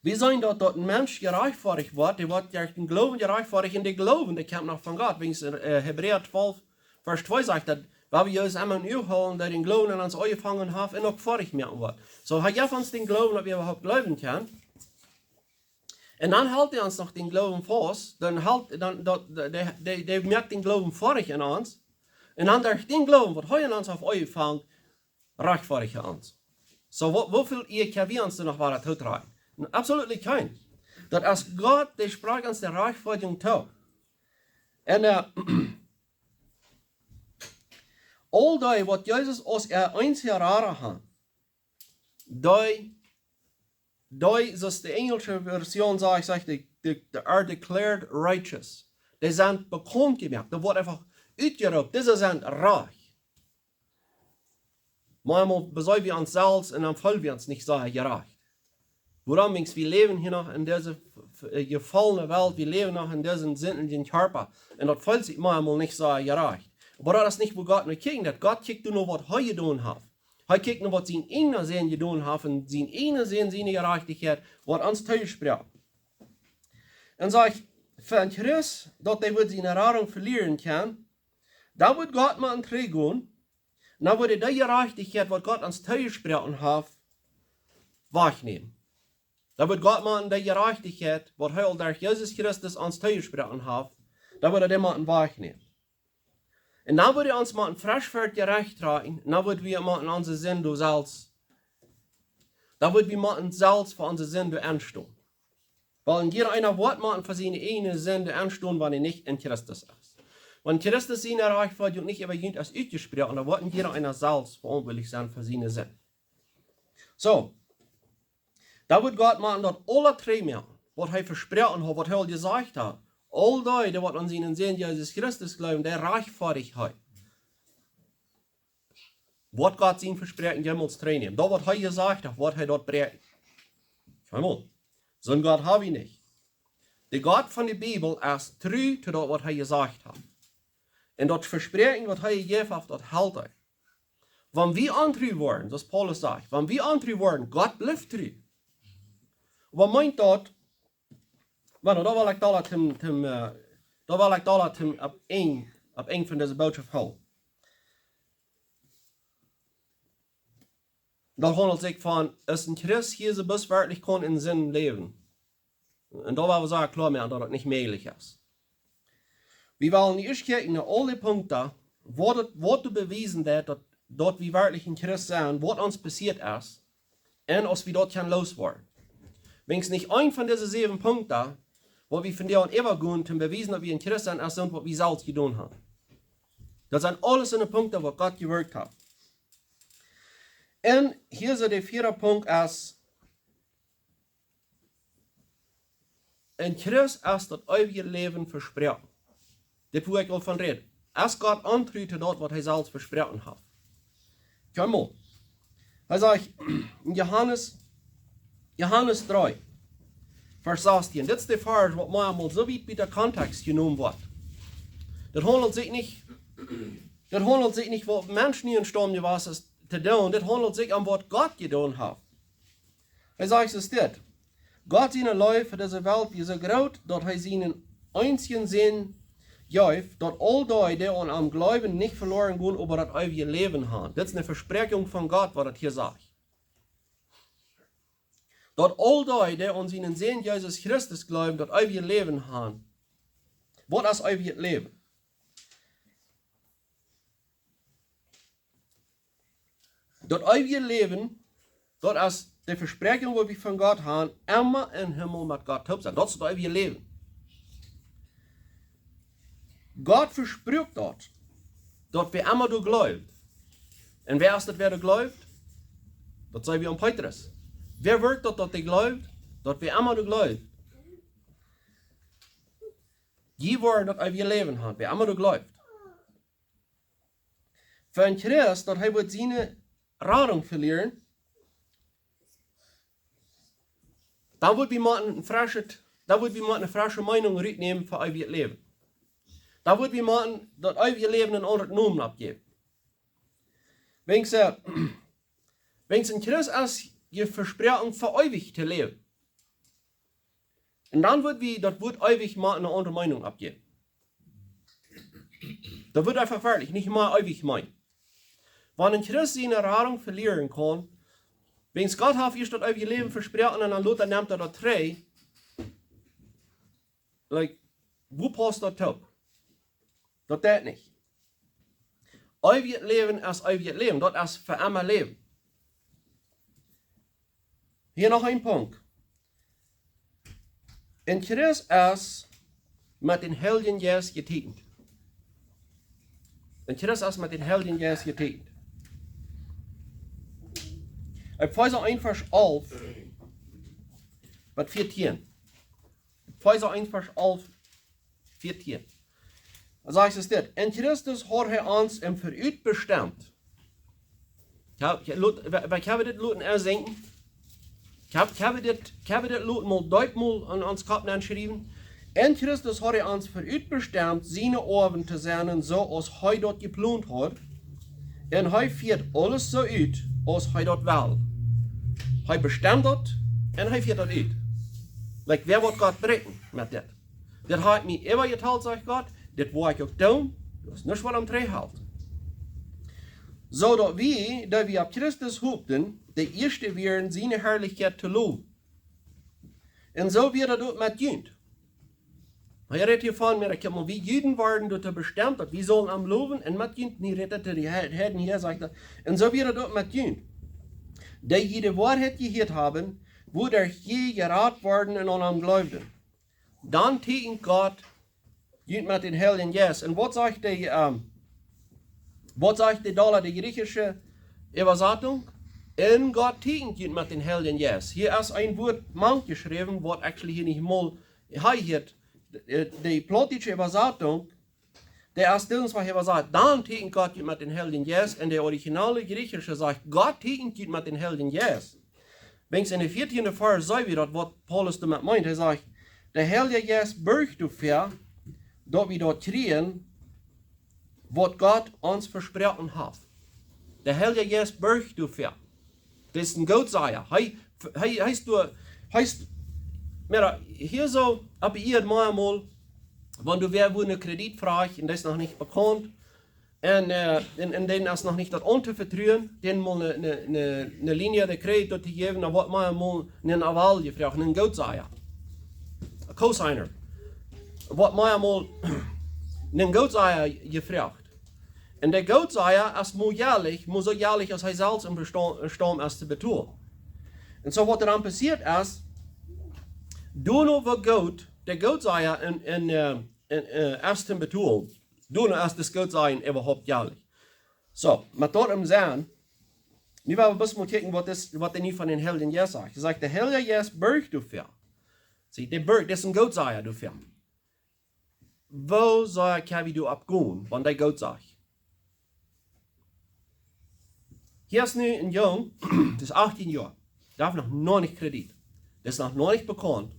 wie seenen daut, daut een Mensch jerajchtfoadich woat, dee woat derch dän Gloowen jerajchtfoadich, un de Gloowen, dee kjemt noch von Gott. Wäajens, äh, Hebräa twalf, Varsch twee sajcht daut, wan wie Jesus emma em Uag hoolen, dee dän Gloowen aun ons aunjefongen haft un uk foadich moaken woat. Soo, hee jeft ons dän Gloowen, daut wie äwahaupt jleewen kjennen. Un dan helt hee ons noch dän Gloowen faust, dan helt, dan, daut, dee, dee, dee moakt dän Gloowen foadich en ons. Un dan derch dän Gloowen, waut hee en ons haft aunjefongen, rajchtfoadich hee ons. Soo, woo, woo väl Ea kjenn wie ons dan noch wada toodroagen? Absolutely kjeen. Daut es Gott, dee sprakjt ons de Rajchtfoadjunk too. Un, äh, aul dee, waut Jesus aus äa eensja Rada han, dee, dee, soo aus de enjelsche Version sajcht, sajcht, dee, dee, dee are declared righteous. Dee sent bekaunt jemoakt. Daut woat eefach utjeroopt, dise sent rajcht. Mau, mau beseenen wie ons selfst un dan feelen wie ons nich soo jerajcht. Wuarom? Wäajens wie läwen hia noch en dise f-, f-, äh, jefollne Welt, wie läwen noch en disen sindjen Kjarpa. Un daut feelt sikj mau emol nich soo jerajcht. Oba daut es nich, woo Gott no kjikjt. Daut Gott kjikjt no, waut hee jedonen haft. Hee kjikjt no, waut sien eena Sän jedonen haft, un sien eena Sän siene Jerajchtichkjeit, waut ons toojesproaken. Un sajcht, fa een Christ, daut hee wudd siene Radunk velieren kjennen, dan wudd Gott motten trigjgonen, dan wudd hee de Jerajchtichkjeit, waut Gott ons toojesproaken haft, wajchnämen. Dan wudd Gott motten de Jerajchtichkjeit, waut hee aul derch Jesus Christus ons toojesproaken haft, dan wudd hee dee motten wajchnämen. Un dan wudd hee ons motten fresch ver daut Jerecht trakjen, un dan wudd wie motten onse Sind selfst, dan wudd wie motten selfst fa onse Sind enstonen. Wiels een jieda eena woat motten fa siene eejne Sind enstonen, wan hee nich en Christus es. Wan Christus siene Rajchtfoadjunk nich äwa junt es utjesproaken, dan woat een jieda eena selfst veauntwuatlich sennen fa siene Sind. Soo, dan wudd Gott motten daut aula trigjmoaken, waut hee vesproaken haud, waut hee aul jesajcht haud. Aul dee, dee waut aun sienen Sän Jesus Christus jleewen, dee rajchtfoadicht hee. Woat Gott sien Vespräakjen jemols trigjnämen? Daut, waut hee jesajcht haft, woat hee daut bräakjen? Kjeenmol. Soon Gott ha wie nich. De Gott von de Bibel es tru to daut, waut hee jesajcht haft. Un daut Vespräakjen, waut hee jejäft haft, daut helt hee. Wan wie ontru woaren, soo aus Paulus sajcht, wan wie ontru woaren, Gott blift tru. Waut meent daut? Well, daut well ekj doa tom, tom, äh, daut well ekj doa tom opp een, opp een von dise Bootschoft hoolen. Daut haundelt sikj von, es een Christ hia soo bloos werkjlich kaun en Sind läwen? Un doa woa wie sajen, kloa moaken, daut daut nich mäajlich es. Wie wellen ieescht kjikjen no aul dee Punkten, waut daut, waut daut bewiesen deit, daut, daut wie werkjlich een Christ sent, waut ons passieet es, un aus wie daut kjennen looswoaren. Wäajens nich een von dise säwen Punkten, waut wie von doa äwagonen, toom bewiesen, daut wie een Christ sent, es soont, waut wie selfst jedonen haben. Daut sent aules soone Punkten, waut Gott jewirkjt haft. Un hia soo de vieede Punkt es, een Christ es daut eewje Läwen vesproaken. Dit, wua ekj aul von räd. Es Gott ontru to daut, waut hee selfst vesproaken haft? Kjeenmol. Hee sajcht en Johanes, Johanes dree, Varsch sastieen. Dit es de Varsch, waut mau emol soo wiet buten Kontext jenomen woat. Daut haundelt sikj nich, daut haundelt sikj nich, waut Menschen hia em Staum jewast es to doonen. Daut haundelt sikj om, waut Gott jedonen haft. Hee sajcht soo dit: Gott siene Leew fa dise Welt wia soo groot, daut hee sienen eensjen Sän jeef, daut aul dee, dee aun am jleewen, nich veloaren gonen, oba daut eewje Läwen haben. Dit es eene Vespräakjunk von Gott, waut daut hia sajcht. daut aul dee, dee aun sienen Sän Jesus Christus jleewen, daut eewje Läwen haben. Waut es eewjet Läwen? Daut eewje Läwen, daut es de Vespräakjunk, waut wie von Gott haben, emma em Himmel met Gott toop sennen. Daut es daut eewje Läwen. Gott vesprakjt daut, daut wäa emma doa jleeft. Un wäa es daut, wäa doa jleeft? Daut sent wie aun Petrus. Wäa wort daut, daut dee jleeft? Daut wäa emma doa jleeft. Dee woaren daut eewje Läwen haben, wäa emma doa jleeft. Fa een Christ, daut hee woat siene Radunk velieren, dan woat wie motten een freschet, dan woat wie motten eene fresche Meenunk rutnämen fa eewjet Läwen. Dan woat wie motten daut eewje Läwen een aundren Nomen oppjäwen. Wan, äh, wan een Christ es, jie vesproaken fa eewich to läwen. Un dan woat wie daut Wuat eewich mol eene aundre Meenunk oppjäwen. Daut woat eefach werkjlich nich mea eewich meenen. Wan een Christ siene Radunk velieren kaun, wiels Gott haft ieescht daut eewje Läwen vesproaken un dan lota nemt hee daut trigj, like, woo pausst daut toop? Daut deit nich. Eewjet Läwen es eewjet Läwen. Daut es fa emma Läwen. Hia noch een Punkt. Een Christ es met dän Heiljen Jeist jeteekjent. Een Christ es met dän Heiljen Jeist jeteekjent. Opp Efeesa eent, Varsch alf bat vieetieen. Efeesa eent, Varsch alf, vieetieen. Dan sajcht et dit: "In Christus haud hee ons em Verut bestemt." Jo, jo, lot, wie, wie haben dit loten ersenkjen? Wie haben, wie haben dit, wie haben dit loten mol deep mol aun ons Kopp nenschriewen? "In Christus haud hee ons verut bestemt, siene Oawen to sennen, soo aus hee daut jeplont haud. Un hee fieet aules soo ut, aus hee daut well." Hee bestemt daut un hee fieet daut ut. Like, wäa woat Gott bräakjen met dit? Dit haft mie äwajetalt, sajcht Gott, dit woa ekj uk doonen, doa es nuscht waut am trigjhelt. Soo daut wie, dee wie opp Christus hopten, de ieeschte wieren, siene Harlichkjeit to lowen. Un soo wia daut uk met junt. Hee rät hia von, mea, ekj hab mol, wie Juden wieren doatoo bestemt, daut wie sullen am lowen, un met junt, nu rät hee to de He-, Heiden hia, sajcht hee, un soo wia daut uk met junt, dee jie de Woarheit jehieet haben, wuaderch jie jerat worden un aun am jleewden. Dan teekjent Gott junt met dän Heiljen Jeist. Un waut sajcht de, ähm, waut sajcht de doa, de griechische Äwasatunk? "Un Gott teekjent junt met dän Heiljen Jeist." Hia es een Wuat mank jeschräwen, waut actually hia nich mol, hee hia, de, de plautdietsche Äwasatunk, dee es doones waut hee äwasat: "Dan teekjent Gott junt met dän Heiljen Jeist." Un de originale griechische sajcht: "Gott teekjent junt met dän Heiljen Jeist." Wiels en de vieetieende Varsch seen wie daut, waut Paulus doamet meent. Hee sajcht: "De Heilje Jeist borcht doafäa, daut wie daut kjrieen, waut Gott ons vesproaken haft." De Heilje Jeist borcht doafäa. Daut es een Gootsaja. Hee, hee, hee es doa, hee es, mea, hia soo opp de Ieed mau emol, wan du wäa wua een Kredit froacht un dee es noch nich bekaunt, un, äh, un, un dän es noch nich daut auntovetruen, dän mol eene, eene, eene, eene Linie de Kredit to jäwen, dan woat mau emol een Aval jefroacht, een Gootsaja. Een Cosigner. Woat mau emol een Gootsaja jefroacht. Un de Gootsaja es mau jäarlich, mau soo jäarlich aus hee selfst em Besta-, Bestaund es to betolen. Un soo waut dan passieet es, doano woo goot de Gootsaja en, en, äh, en, äh, es to betolen, doano es daut Gootsajen äwahaupt jäarlich. Soo, met daut em Senn, nu woa wie bloos mol kjikjen, waut es, waut hee nu von dän Heiljen Jeist sajcht. Hee sajcht: "De Heilje Jeist borcht doafäa." See, dee borcht, daut es een Gootsaja doafäa. Woo saul ekj hia wieda oppgonen, wan dee Gott sajcht? Hia es nu een Jung, dee es achtieen Joa, dee haft noch, noch nich Kredit. Dee es noch, noch nich bekaunt.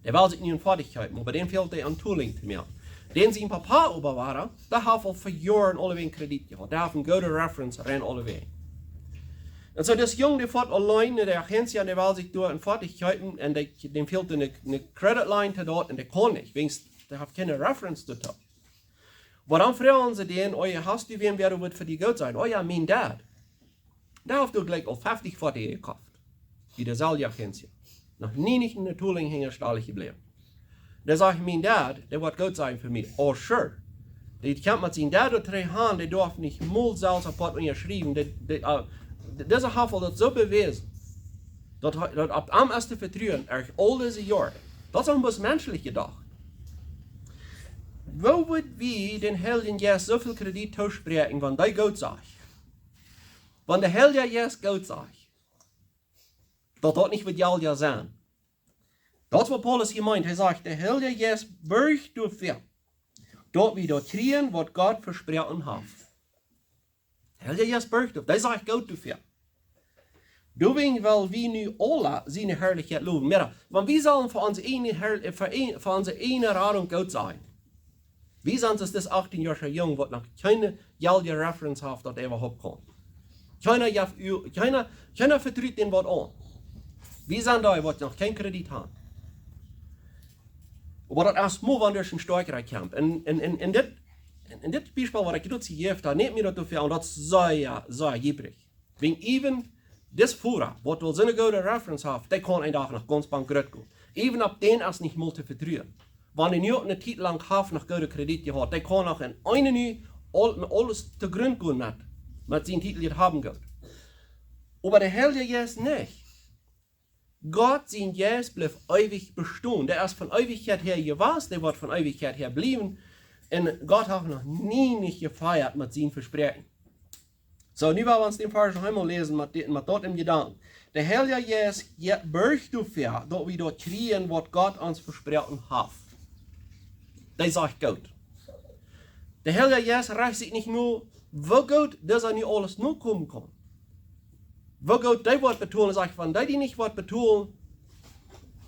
Dee well sikj nu een Foatich kjeepen, oba dän fält dee aun tooling to moaken. Dän sien Papa oba wia, dee haft aul fa Joaren aulewäajen Kredit jehaut. Dee haft eene goode reference rein aulewäajen. Un soo, dis Jung, dee foat auleen no de Agencia un dee well sikj doa een Foatich kjeepen un dee, dän fält eene, eene credit line to daut un dee kaun nich, wiels dee haft kjeene reference doatoo. Wuarom froagen see dän: "Oh jo, hast du wäm, wäa doa woat fa die Geld sennen?" "Oh jo, mien Dad. Dee haft doa jlikj aul feftich Foatiche jekoft." Bie de selwje Agentie. Noch nie nich en de Tooling hinjastallich jebläwen. Dan sajcht mien Dad, dee woat goot sennen fa mie. Oh, sure. Dee kjemt met sien Dad doa trigj han, dee darf nich mol selfst opp waut unjaschriewen. Dee, dee, äh, dee, dise haft aul daut soo bewäsen, daut hee, daut opp am es to vetruen, derch aul dise Joaren. Daut es aul bloos menschlich jedocht. Woo woat wie dän Heiljen Jeist soo väl Kredit toospräakjen, wan dee goot sajcht? Wan de Heilje Jeist goot sajcht, daut daut nich woat jrod sennen. Daut es waut Paulus hia meent. Hee sajcht, de Heilje Jeist borcht doafäa, daut wie daut kjrieen, waut Gott vesproaken haft. De Heilje Jeist borcht doafäa. Dee sajcht goot doafäa. Doawäajen well wie nu aula siene Harlichkjeit lowen. Mea, wan wie sellen fa onse eejne Har-, äh, fa een-, fa onse eejne Radunk goot sennen. Wie sent aus dis achtieen Joa Jung, waut noch kjeene jrode Referenz haft, daut hee äwahaupt kaun. Kjeena jeft u-, kjeena, kjeena vetrut dän waut aun. Wie sent dee, waut noch kjeen Kredit han. Oba daut es mau, wan doa een stoakjra kjemt. En, en, en, en dit, en, en dit Biespel, waut ekj doa jejäft hab, nämt mie daut doafäa aun, daut es sea, sea jiebrig. Wäajen even dis Voda, waut woll soone goode Referenz haft, dee kaun een Dach noch gaunz bankrott gonen. Even opp dän es nich mol to vetruen. Wan hee nu eene Tiet lang haft noch goode Kredit jehaut, dee kaun noch en eene nu aul-, aules to Grunt gonen met, met sien Titel, dee hee haft jehaut. Oba de Heilje Jeist nich. Gott sien Jeist blift eewich bestonen. Dee es von Eewichkjeit häa jewast, dee woat von Eewichkjeit häa bliewen. Un Gott haft noch nie nich jefeat met sien Vespräakjen. Soo, nu well wie ons dän Varsch noch eemol läsen, met dit, met daut em Jedanken. De Heilje Jeist, je-, borcht doafäa, daut wie daut kjrieen, waut Gott ons vesproaken haft. Dee sajcht goot. De Heilje Jeist rajcht sikj nich no, woo goot dee nu aules nokomen kaun. Woo goot dee woat betolen, sajcht, wan dee die nich woat betolen,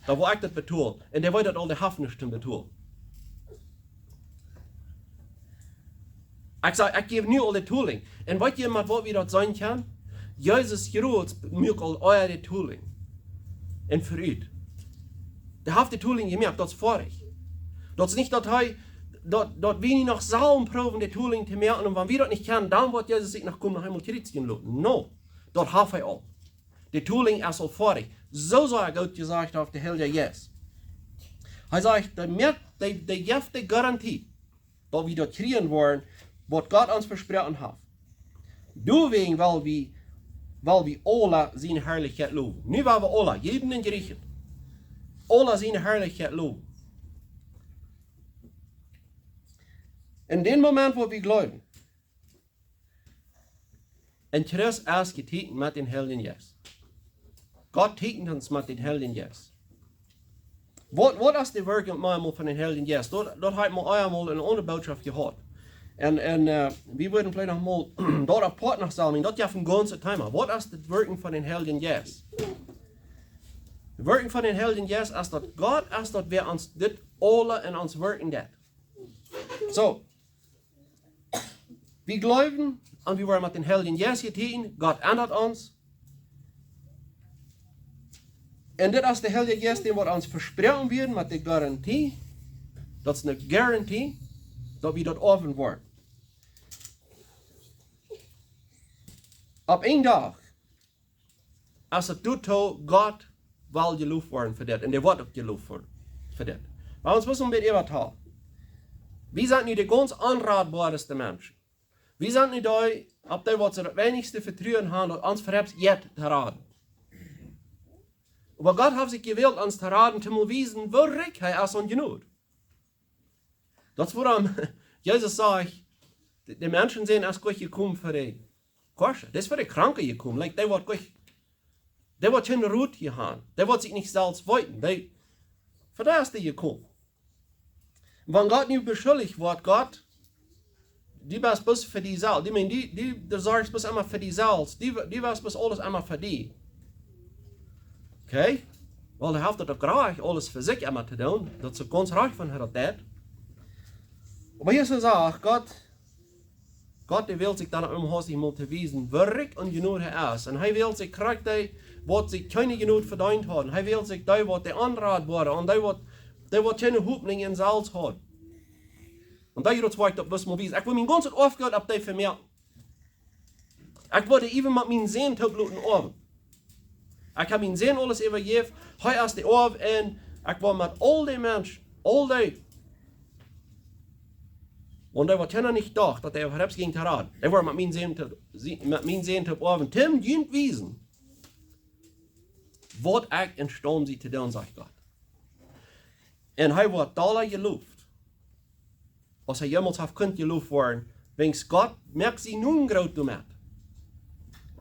dan woa ekj daut betolen. Un dee weet daut aul, dee haft nuscht to betolen. Ekj saj, ekj jäw nu aul de Tooling. Un weet jie, met waut wie daut seenen kjennen? Jesus Christus muak aul ea de Tooling. Un veruut. Dee haft de Tooling jemoakt, daut es foadich. Daut es nich daut hee, daut, daut wie nu noch sellen proowen de Tooling to moaken, un wan wie daut nich kjennen, dan woat Jesus sikj noch komen, noch eemol kjriezjen loten. No, daut haft hee aul. De Tooling es aul foadich. Soo sea goot jesajcht haft de Heilje Jeist. Hee sajcht, dee moakt, dee, dee jeft de Garantie, daut wie daut kjrieen woaren, waut Gott ons vesproaken haft. Doawäajen well wie, well wie aula siene Harlichkjeit lowen. Nu well wie aula, Juden un Jrieechen, aula siene Harlichkjeit lowen. En dän Moment, wua wie jleewen, un Christus es jeteekjent met dän Heiljen Jeist. Gott teekjent ons met dän Heiljen Jeist. Waut, waut es de Wirkjunk mau emol von dän Heiljen Jeist? Daut, daut hab ekj mau emol en eene aundre Botschaft jehaut. Un, un, äh, wie wudden veleicht noch mol daut apoat noch sellen, daut jeft een gaunzet Thema. Waut es de Wirkjunk von dän Heiljen Jeist? De Wirkjunk von dän Heiljen Jeist es daut Gott es daut, wäa ons dit aula en ons wirkjen deit. Soo, wie jleewen un wie woaren met dän Heiljen Jeist jeteekjent, Gott endat ons. Un dit es de Heilje Jeist, dän woat ons vesproaken woaren met de Garantie, daut es eene Garantie, daut wie daut oawen woaren. Opp een Dach, aus et doatoo Gott well jeloft woaren fa dit. Un dee woat uk jeloft woaren fa dit. Oba ons mott een bät äwa talen. Wie sent nu de gaunz onratboarste Menschen. Wie sent nu dee, opp dee waut see daut weinichste Vetruen haben, daut ons veleicht jeit to raden. Oba Gott haft sikj jewält, ons to raden, to mol wiesen, woo rikj hee es aun Jnod. Daut es wuarom Jesus sajcht, de, de Menschensän es nich jekomen fa de Kranke. Dee es fa de Kranke jekomen. Like, dee waut nich, dee waut kjeen Rot haben. Dee waut sikj nich selfst weeten. Dee, fa dee es hee jekomen. Wan Gott nu beschuldicht woat, Gott, du best bloos fa die selfst. Du meenst, du, du, du sorchst bloos emma fa die selfst. Du, du best bloos aules emma fa die. Okay? Well, hee haft daut uk rajcht, aules fa sikj emma to doonen. Daut es uk gaunz rajcht von hee daut deit. Oba hia es de Sach, Gott, Gott, dee well sikj dan uk emol haustich mol to wiesen, woo rikj aun Jnod hee es. Un hee well sikj krakjt dee, waut sikj kjeene Jnod vedeent haben. Hee well sikj dee, waut dee onratboare, un dee, waut, dee, waut kjeene Hopninj en selfst haben. Un dee, daut woa ekj daut bloos mol wiesen. Ekj well mien gaunzet Oafgoot opp dee vemoaken. Ekj woa dee iewen met mienen Sän toop loten oawen. Ekj hab mienen Sän aules äwajäft, hee es de Oaw, un ekj woa met aul dee Menschen, aul dee, wan dee waut Kjinja nich docht, daut dee äwahaupt jinjen to raden, dee woaren met mienen Sän to, sie- met mienen Sän to oawen, toom junt wiesen, waut ekj emstaund sie to doonen, sajcht Gott. Un hee woat dolla jeloft aus hee jemols haft kunt jeloft woaren, wiels Gott moakt sienen Nomen groot doamet.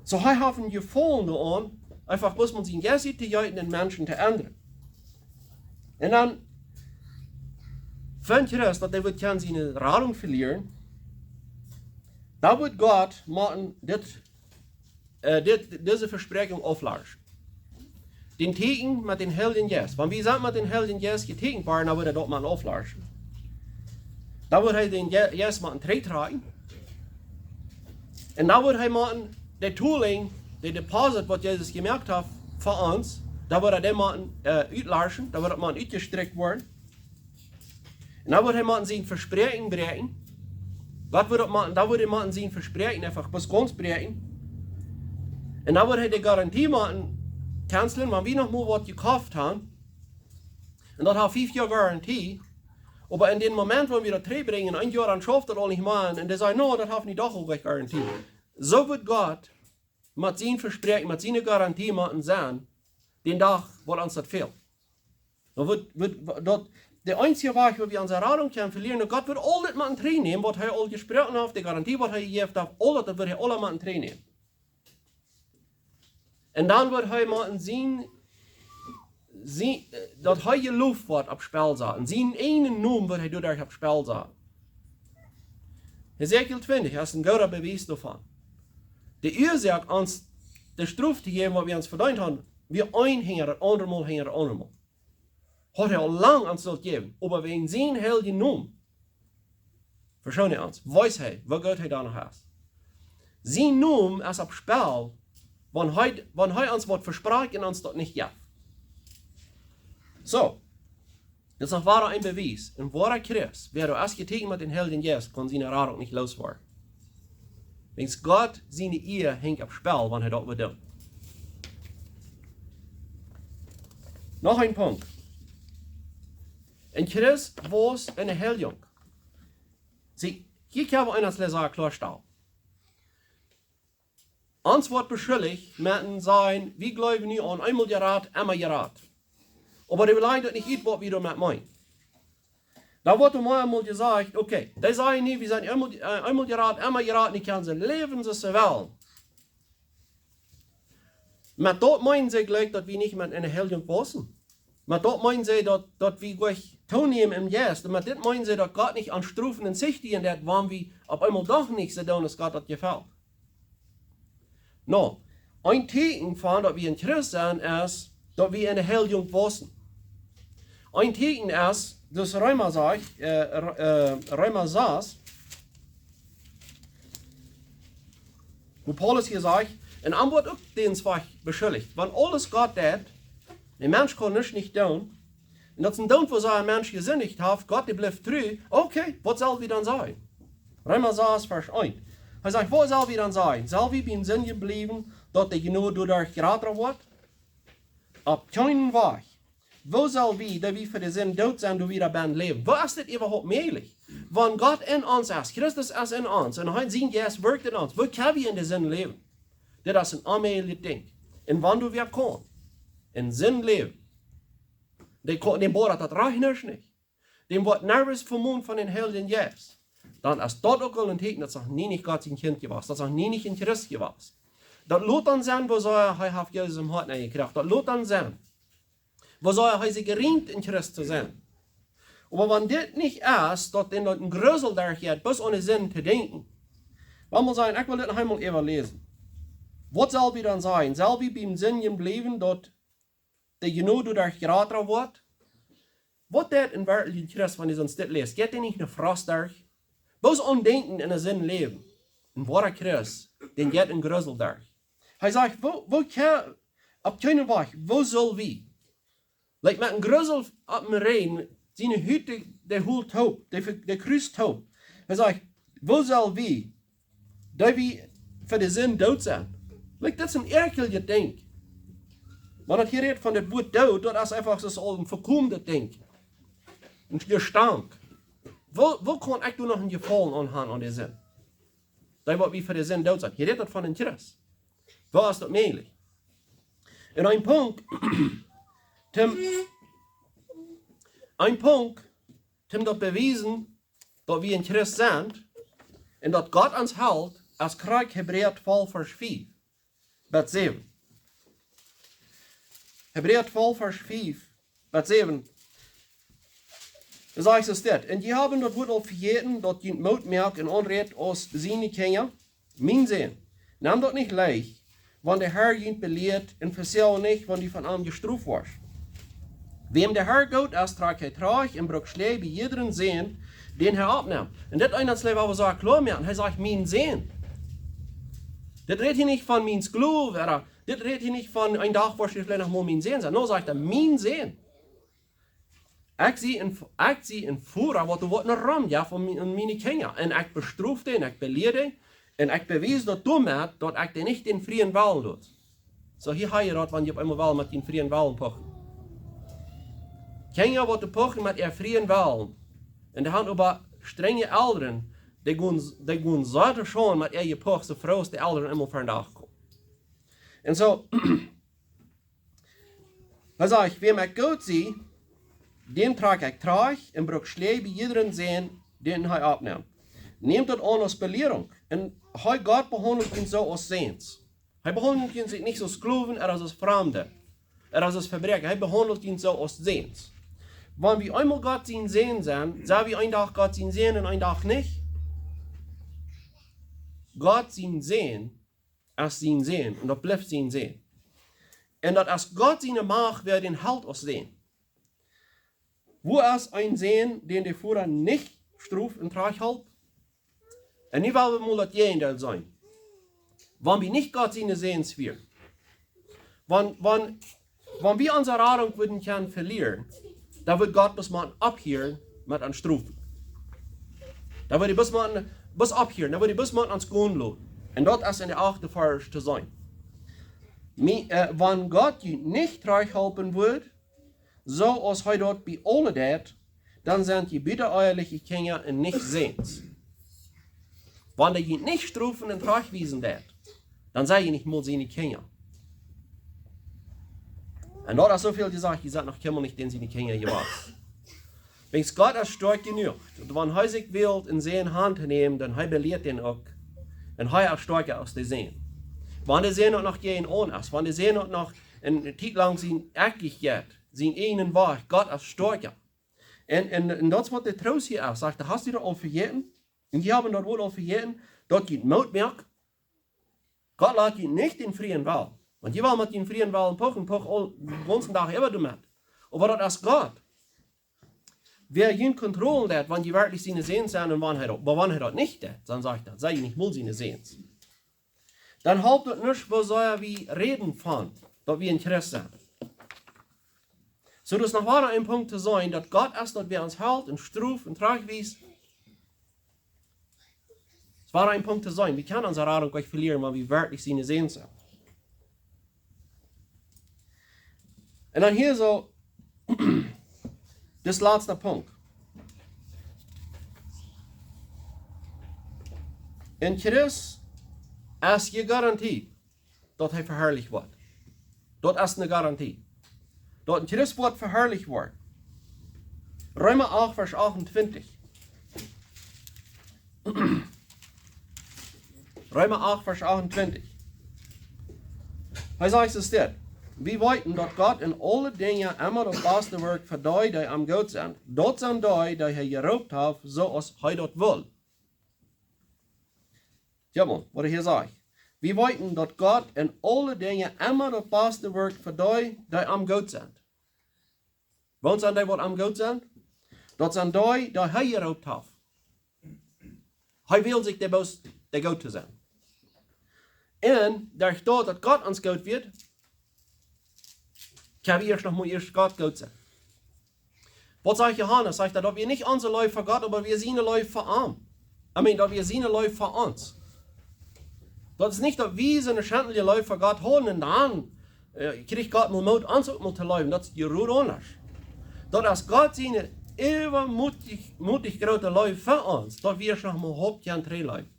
Soo, hee haft een Jefaulen doaraun, eefach bloos mau sienen Jeist to jäwen un Menschen to endren. Un dan, wan Christus, daut hee woat kjennen siene Radunk velieren, dan woat Gott motten dit, äh, dit, dise Vespräakjunk auflaschen. Dän Tieekjen met dän Heiljen Jeist. Wan wie sent met dän Heiljen Jeist jeteekjent worden, dan woat hee daut motten auflaschen. Dan woat hee dän Je-, Jeist motten trigjtrakjen. Un dan woat hee motten de Tooling, de Deposit, waut Jesus jemoakt haft fa ons, dan woat hee dän motten, äh, utlaschen, dan woat daut motten utjestrekjt woaren. Un dan woat hee motten sien Vespräakjen bräakjen. Waut woat daut motten, dan woat hee motten sien Vespräakjen eefach bloos gaunz bräakjen. Un dan woat hee de Garantie motten cancelen, wan wie noch mau waut jekoft haben. Un daut haft fief Joa Garantie. Oba en dän Moment, wan wie daut trigjbrinjen, een Joa dan schauft daut aul nich mea, un dee sajen: "No, daut haft nich doch uk Garantie." Soo woat Gott met sien Vespräakjen, met siene Garantie motten sennen, dän Dach, waut ons daut fält. Dan woat, woat, daut, de eensje Wajch, woo wie onse Radunk kjennen velieren, daut Gott woat aul dit motten trigjnämen, waut hee aul jesproaken haft, de Garantie, waut hee jejäft haft, aul daut, daut woat hee aul motten trigjnämen. Un dan woat hee motten sien, sien, äh, daut hee jeloft woat opp Spell saten. Sienen eenen Nomen woat hee doaderch opp Spell saten. Hesekiel twintich es een gooda Bewies doavon. De Uasoak, ons de Strof to jäwen, waut wie ons vedeent haben, wia een hinja daut aundre Mol, hinja daut aundre Mol. Haud hee aul lang ons sult jäwen, oba wäajen sienen heiljen Nomen veschoont hee ons, wiest hee, woo groot hee dan noch es. Sien Nomen es opp Spell, wan hee, wan hee ons waut vesprakjt un ons daut nich jeft. Soo, dit es noch wada een Bewies. Een woara Christ, wäa doa es jeteekjent met dän Heiljen Jeist, kaun siene Radunk nich looswoaren. Wiels Gott siene Ea henjt opp Spell, wan hee daut woat doonen. Noch een Punkt. Een Christ wausst enne Heiljunk. See, hia kjenn wie eent aus Läsa kloastalen. Ons woat beschuldicht met een sajen, wie jleewen nu aun eemol jerat, emma jerat. Oba dee lajen daut nich ut, waut wie doamet meenen. Dan woat doa mau eemol jesajcht: "Okay, dee sajen nu, wie sent eemol, äh, eemol jerat, emma jerat, nu kjennen see läwen soo aus see wellen." Met daut meenen see jlikj, daut wie nich met enne Heiljunk waussen. Met daut meenen see, daut, daut wie nich toonämen em Jeist. Un met dit meenen see, daut Gott nich ons strofen un sichtigen deit, wan wie opp eemol doch nich soo doonen, aus Gott daut jefelt. No, een Tieekjen von daut wie een Christ sent, es daut wie enne Heiljunk waussen. Een Tieekjen es, daut Reema sajcht, äh, Re-, äh, Reema sas, woo Paulus hia sajcht, un am woat uk dän Wajch beschuldicht. Wan aules Gott deit, de Mensch kaun nuscht nich doonen, un daut es een Doont, woo soo een Mensch jesindicht haft, Gott, dee blift tru. Okay, waut sell wie dan sajen? Reema sas, Varsch eent. Hee sajcht: "Waut sell wie dan sajen? Sell wie biem Sindjen bliewen, daut de Jnod doaderch jrata woat? Opp kjeenen Wajch. Woo sell wie, dee wie fa de Sind doot sent, doa wada bennen läwen?" Woo es dit äwahaupt mäajlich? Wan Gott en ons es, Christus es en ons, un hee, sien Jeist werkjt en ons, woo kjenn wie enne Sind läwen? Dit es een onmäajlichet Dinkj. Un wan doa wäa kaun enne Sind läwen, dee kaun, däm bodat daut rajcht nuscht nich. Däm woat nuscht vemont von dän Heiljen Jeist. Dan es daut uk aul een Tieekjen, daut es noch nie nich Gott sien Kjint jewast. Daut es noch nie nich een Christ jewast. Daut lot dan sennen, woo soo hee haft Jesus em Hoat nenjekjräajen. Daut lot dan sennen, woo soo hee sikj jereemt, een Christ to sennen. Oba wan dit nich es, daut dän daut een Grusel derchjeit, bloos aun de Sind to denkjen. Lot mie sajen, ekj well dit noch eemol äwaläsen. Waut sell wie dan sajen? Sell wie biem Sindjen bliewen, daut de Jnod doaderch jrata woat? Waut deit een werkjlicha Christ, wan hee soont dit läst? Jeit dee nich enne Frost derch? Bloos aun denkjen enne Sind läwen. Een woara Christ, dän jeit een Grusel derch. Hee sajcht: "Woo, woo kjenn, opp kjeenen Wajch, woo sell wie?" Likjt met een Grusel opp däm Rügj, siene Hut, dee, dee hoolt toop, dee, dee krust toop. Hee sajcht: "Woo sell wie, dee wie fa de Sind doot sent?" Like, daut es een ieekjlichet Dinkj. Wan daut hia rät von daut Wuat doot, daut es eefach soo aus een vekomen Dinkj. Een Jestank. Woo, woo kaun ekj doa noch een Jefaulen aun han aun de Sind? Dee waut wie fa de Sind doot sent. Hia rät daut von een Christ. Woo es daut mäajlich? Un een Punkt, Tim, een Punkt, Tim daut bewiesen, daut wie een Christ sent, un daut Gott ons helt, es krakjt Hebräa twalf Varsch fief bat säwen. Hebräa twalf Varsch fief bat säwen. Doa sajcht et dit: "Un jie haben daut Wuat aul vejäten, daut junt Moot moakt un aunrät aus siene Kjinja. Mien Sän, nem daut nich leicht, wan de Herr junt belieet, un vesoag nich, wan du von am jestroft woascht. Wäm de Herr goot es, trakjt hee trigj un brukt Schläaj bie jiedren Sän, dän hee oppnemt." Un dit eent es, well wie soo kloa moaken, hee sajcht: "Mien Sän." Dit rät hia nich von mien Sklow, ooda dit rät hia nich von een Dach woascht du veleicht noch mol mien Sän sennen. Nä, sajcht hee: "Mien Sän." Ekj sie een, ekj sie een Voda, waut doa woat ne Rom, jo, von mie-, von miene Kjinja. Un ekj bestrof dee, un ekj beleeje dee, un ekj bewies daut doamet, daut ekj dee nich dän frieen Wellen lot. Soo, hia hab jie daut, wan jie opp eemol wellen met dän frieen Wellen puchen. Kjinja, waut dee puchen met äa frieen Wellen. Un dee haben oba strenje Elren, dee gonen, dee gonen soo to schauen met äa Jepuch, soo froh aus de Elren eemol ver dän Dach komen. Un soo, hee sajcht: "Wäm ekj goot sie, dän trakj ekj trigj un bruk Schläaj bie jiedren Sän, dän hee oppnemt. Nemt daut aun aus Belierunk." Un hee, Gott, behaundelt junt soo aus Säns. Hee behaundelt junt nich soo aus Sklowen, ooda soo aus Framde, ooda soo aus Vebräakja. Hee behaundelt junt soo aus Säns. Wan wie eemol Gott sien Sän sent, sent wie een Dach Gott sien Sän un een Dach nich. Gott sien Sän es sien Sän, un daut blift sien Sän. Un daut es Gott siene Macht, wäa dän helt aus Sän. Woo es een Sän, dän de Voda nich stroft un trigj helt? Un nu well wie mol daut Jäajendeel seenen. Wan wie nich Gott siene Säns wieren, wan, wan, wan wie onse Radunk wudden kjennen velieren, dan wudd Gott bloos mau opphieren met ons strofen. Dan wudd hee bloos mau, bloos opphieren, dan wudd hee bloos mau ons gonen loten. Un daut es en de achte Varsch to seenen. Mie-, äh, wan Gott junt nich trigjhalpen wudd, soo aus hee daut bie aule deit, dan sent jie buta eheliche Kjinja un nich Säns. Wan hee junt nich strofen un trigjwiesen deit, dan sent jie nich mol siene Kjinja. Un daut es soo väl jesajcht, jie sent noch kjeenmol nich dän siene Kjinja jewast. Wiels Gott es stoakj jenuach, daut wan hee sikj wält, een Sän auntonämen, dan hee belieet dän uk. Un hee es stoakja aus de Sän. Wan de Sän uk noch jäajen aun es, wan de Sän uk noch eene Tiet lang sien Ekj jeit, sienen eejnen Wajch, Gott es stoakja. Un, un, un daut es waut de Troost hia es, sajcht hee: "Hast du daut aul vejäten? Un jie haben daut Wuat aul vejäten, daut junt Moot moakt?" Gott lat junt nich dän frieen Wellen. Wan jie wellen met dän frieen Wellen puchen, puch aul dän gaunzen Dach äwa doamet. Oba daut es Gott, wäa junt kontrollieren deit, wan jie werkjlich siene Säns sent un wan hee daut, oba wan hee daut nich deit, dan sajcht hee: "Sent jie nich mol siene Säns." Dan halpt daut nuscht, woo sea wie räden von, daut wie een Christ sent. Soo, daut es noch wada een Punkt to seenen, daut Gott es daut, wäa ons helt un stroft un trigjwiest. Es wada een Punkt to seenen, wie kjennen onse Radunk uk velieren, wan wie werkjlich siene Säns sent. Un dan hia soo, dis latsta Punkt. En Christus es de Garantie, daut hee veharlicht woat. Daut es eene Garantie. Daut een Christ woat veharlicht woaren. Reema acht, Varsch achtuntwintich. Reema acht, Varsch achtuntwintich. Hee sajcht soo dit: "Wie weeten, daut Gott en aule Dinja emma daut baste wirkjt fa dee, dee am goot sent. Daut sent dee, dee hee jeroopt haft, soo aus hee daut well." Jo, Maun, waut hee hia sajcht. "Wie weeten, daut Gott en aule Dinja emma daut baste wirkjt fa dee, dee am goot sent." Waut sent dee, waut am goot sent? Daut sent dee, dee hee jeroopt haft. Hee well sikj de Boos, de goot to sennen. Un doaderch daut, daut Gott ons goot wia, kjenn wie ieescht noch mol ieescht Gott goot sennen. Waut sajcht Johanes? Sajcht hee, daut wia nich onse Leew fa Gott, oba wia siene Leew fa am. I mean, daut wia siene Leew fa ons. Daut es nich, daut wie soone schendliche Leew fa Gott hauden un dan äh, kjrieech Gott mol Moot, ons uk mol to leewen. Daut es je rut aundasch. Daut es Gott siene äwamootich, mootich groote Leew fa ons, daut wie ons noch mol hoopt kjennen trigjleewen.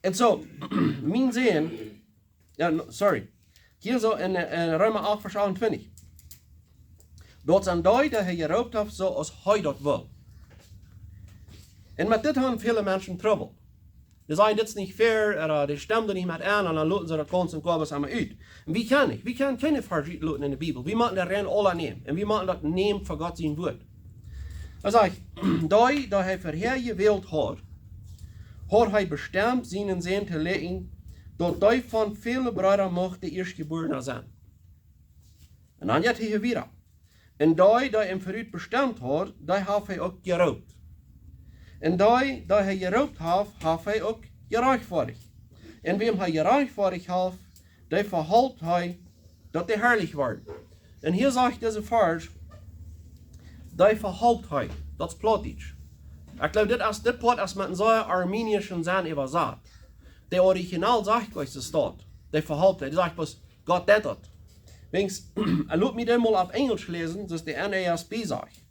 Un soo, mien Sän, jo, no, sorry. Hia soo en, äh, en Reema acht, Varsch achtuntwintich. Daut sent dee, dee hee jeroopt haft, soo aus hee daut well. Un met dit haben väle Menschen Trubbel. Dee sajen, dit es nich fair, ooda dee stemmen doa nich met en, un dan loten see daut gaunz un goa bloos emma ut. Un wie kjennen nich, wie kjennen kjeene Varsch utloten en de Bibel. Wie motten de rein aula nämen. Un wie motten daut nämen fa Gott sien Wuat. Dan sajcht, dee, dee hee verhäa jewält haud, haud hee bestemt, sienen Sän to läajen, daut dee von väle Breeda mucht de Ieeschtjebuarna sennen. Un dan jeit hee wieda. Un dee, dee am verut bestemt haud, dee haft hee uk jeroopt. Un dee, dee hee jeroopt haft, haft hee uk jerajchtfoadicht. Un wäm hee jerajchtfoadicht haft, dee vehalpt hee, daut dee harlich worden. Un hia sajcht dise Varsch, dee vehalpt hee. Daut es Plautdietsch. Ekj jleew, dit es, dit Poat es met een sea armeenischen Senn äwasat. De Original sajcht nich soo, daut dee vehalpt hee. Dee sajcht bloos, Gott deed daut. Wäajens, lot mie dit mol opp Enjelsch läsen, daut es de N A S B sajcht.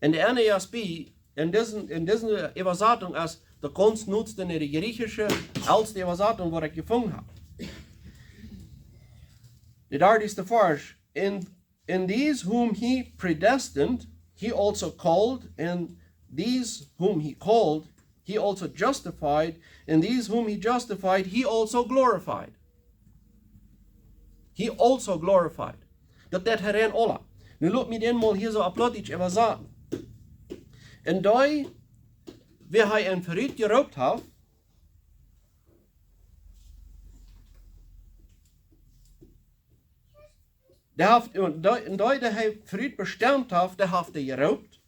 Un de N A S B, en dise, en dise Äwasatunk es de gaunz noodste, de griechische, elste Äwasatunk, waut ekj jefungen hab. De dartichste Varsch. And, and these whom he predestined, he also called, and these whom he called, he also justified, and these whom he justified, he also glorified. He also glorified. Daut deed hee rein aula. Nu lot mie dit mol hia soo opp Plautdietsch äwasaten. Un dee, wäa hee am verut jeroopt haft, dee haft, un dee, un dee, dee hee verut bestemt haft, dee haft hee jeroopt.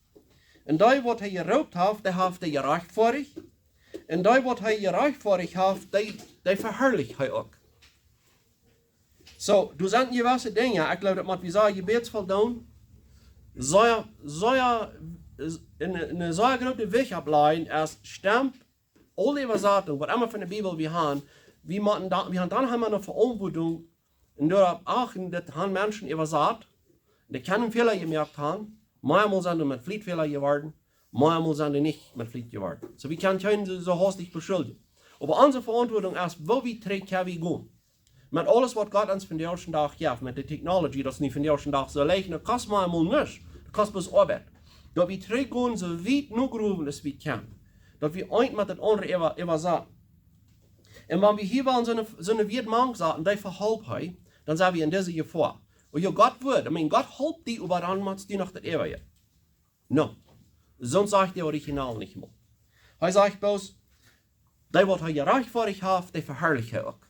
Un dee, waut hee jeroopt haft, dee haft hee jerajchtfoadicht. Un dee, waut hee jerajchtfoadicht haft, dee, dee veharlicht hee uk. Soo, doa sent jewesse Dinja, ekj jleew, daut mott wie sea jebädsvoll doonen. Sea, sea, en, en sea groote Wicht opp lajen, es stemmt aule Äwasatunk, waut emma von de Bibel wie haben, wie motten dan, wie haben dan emma eene Veauntwuatunk, un doaropp achten, daut haben Menschen äwasat, dee kjennen Fäla jemoakt haben, mau emol sent dee met Fliet Fäla jeworden, mau emol sent dee nich met Fliet jeworden. Soo, wie kjennen kjeenem soo, soo haustich beschuldjen. Oba onse Veauntwuatunk es, woo wiet trigj kjenn wie gonen. Met aules, waut Gott ons vondoag dän Dach jeft, met de Technology, daut es nu vondoag dän Dach soo leicht, daut kost mau emol nuscht, daut kost bloos Oabeit. Daut wie trigjgonen, soo wiet no Growen aus wie kjennen. Daut wie eent met daut aundre äwa-, äwasaten. Un wan wie hia wellen soone, soone Wieed mank saten, dee vehalpt hee, dan sent wie en dise Jefoa. Un jo, Gott wudd, I mean, Gott halpt die, oba dan motst du noch daut äwaje. No. Soo sajcht de Original nich mol. Hee sajcht bloos, dee, waut hee jerajchtfoadicht haft, dee veharlicht hee uk.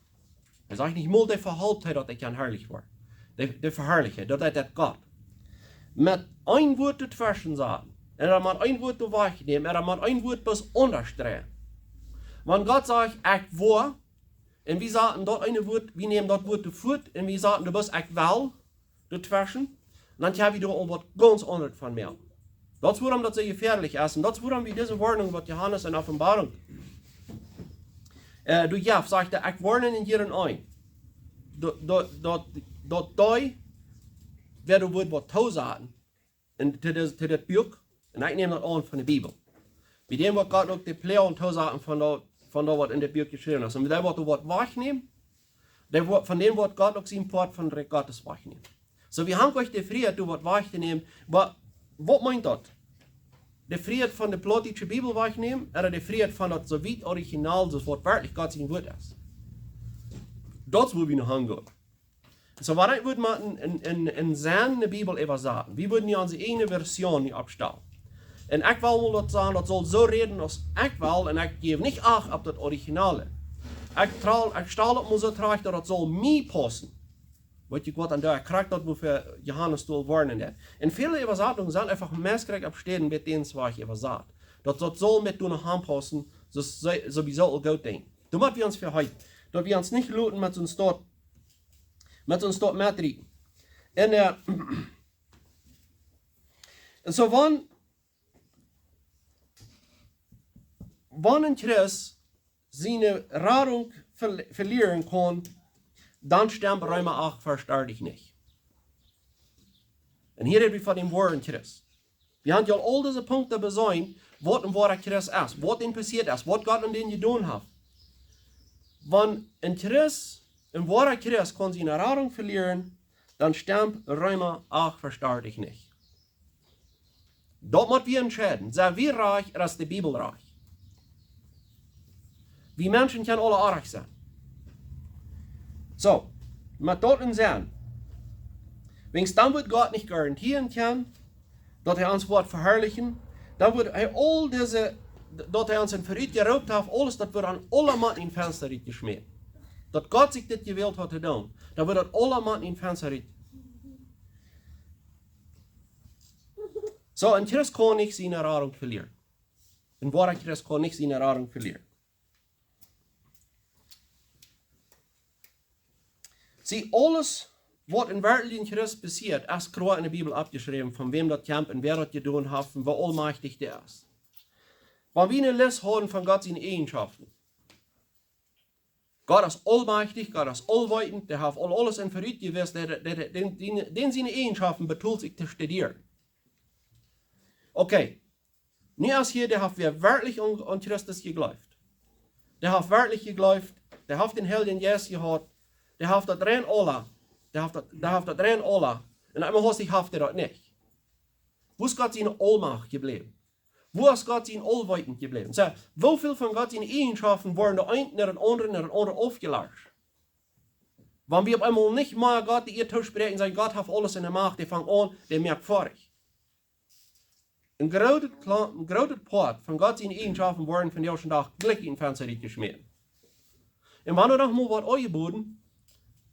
Hee sajcht nich mol, dee vehalpt hee, daut hee kaun harlich woaren. Dee, dee veharlicht hee, daut hee daut Gott. Met een Wuat doatweschen saten. Un dan met een Wuat doa wajchnämen, un dan met een Wuat bloos unjastriepen. Wan Gott sajcht, ekj woa, un wie saten daut eene Wuat, wie nämen daut Wuat doa fuat, un wie saten doa bloos ekj well, doatweschen, dan kjenn wie doa aul waut gaunz aundret von moaken. Daut es wuarom daut soo jefäadlich es, un daut es wuarom wie dise Woarnunk, waut Johanes en Openboarunk, äh, doa jeft, sajcht hee, ekj woarn junt en een. Daut, daut, daut, daut dee, wäa doa woat waut toosaten, un to dit, to dit Buak, un ekj näm daut aun von de Bibel. Bie däm woat Gott uk de Ploag toosaten von daut, von daut, waut en dit Buak jeschräwen es. Un dee, waut doa waut wajchnämen, dee woat, von däm woat Gott uk sien Poat von Rikj Gottes wajchnämen. Soo, wie haben uk de Frieheit, doa waut wajchtonämen. Oba waut meent daut? De Frieheit von de plautdietsche Bibel wajchnämen, ooda de Frieheit von daut soo wiet Original, soo aus waut werkjlich Gott sien Wuat es? Daut es, wua wie no hangonen. Soo, waut ekj wudd moaken, en, en, en, en siene Bibel äwasaten. Wie wudden nu onse ieejne Version nu oppstalen. Un ekj well mol daut sajen, daut saul soo räden aus ekj well, un ekj jäw nich acht opp daut Originale. Ekj tral-, ekj stal daut mol soo trajcht, daut daut saul mie paussen. Weet jie waut, dan doo ekj krakjt daut, wua Johanes doa woarnen deed. Un väle Äwasatungen sent eefach meist krakjt opp Städen met dän Wajch äwasat. Daut, daut saul met doa aunpaussen, soo, soo, soo wie soo aul goot denkjen. Doa mott wie ons veheeden, daut wie ons nich loten met soon Stoot, met soon Stoot metrieten. Un, äh, un soo wan, wan een Christ siene Radunk ver-, velieren kaun, dan stemt Reema acht Varsch dartich nich. Un hia räd wie von dän woaren Christ. Wie haben jo aul dise Punkten beseenen, waut een woara Christ es, waut dän passieet es, waut Gott aun dän jedonen haft. Wan een Christ, een woara Christ kaun siene Radunk velieren, dan stemt Reema acht Varsch dartich nich. Daut mott wie entscheiden. Sent wie rajcht, ooda es de Bibel rajcht? Wie Menschen kjennen aule oajch sennen. Soo, met daut en Senn. Wiels dan woat Gott nich garantieren kjennen, daut hee ons woat veharlichen. Dan woat hee aul dise, daut hee ons en Verriet jeroopt haft, aules, daut woat aun aule Maten em Fensta rutjeschmäten. Daut Gott sikj dit jewält haud to doonen, dan woat daut aule Maten em Fensta rut. Soo, een Christ kaun nich siene Radunk velieren. Een woara Christ kaun nich siene Radunk velieren. See, aules, waut een werkjlichen Christ passieet, es kloa en de Bibel oppjeschräwen, von wäm daut kjemt un wäa daut jedonen haft un woo aulmajchtich dee es. Wan wie eene List hauden von Gott siene Eajenschoften. Gott es aulmajchtich, Gott es aulweetend, dee haft aul aules en Verriet jewist, dee, dee, dee, dän, dän, dän siene Eajenschoften betolt sikj to studieren. Okay, nu es hia, dee haft wäa werkjlich aun, aun Christus jejleeft. Dee haft werkjlich jejleeft, dee haft dän Heiljen Jeist jehaut, dee haft daut rein aula, dee haft daut, dee haft daut rein aula. Un emma hastich haft hee daut nich. Wua es Gott siene Aulmacht jebläwen? Wua es Gott sien Aulweeten jebläwen? Soo, woo väl von Gott siene Eajenschoften woaren de eent no daut aundre, no daut aundre aufjelajcht? Wan wie opp eemol nich mea Gott de Ea toospräakjen, sajen, Gott haft aules en de Macht, dee fangt aun, dee moakt foadich. Een grootet Kla-, een grootet Poat von Gott siene Eajenschoften woaren vondoag dän Dach jlikj em Fensta rutjeschmäten. Un wan doa noch mol waut aunjebooden,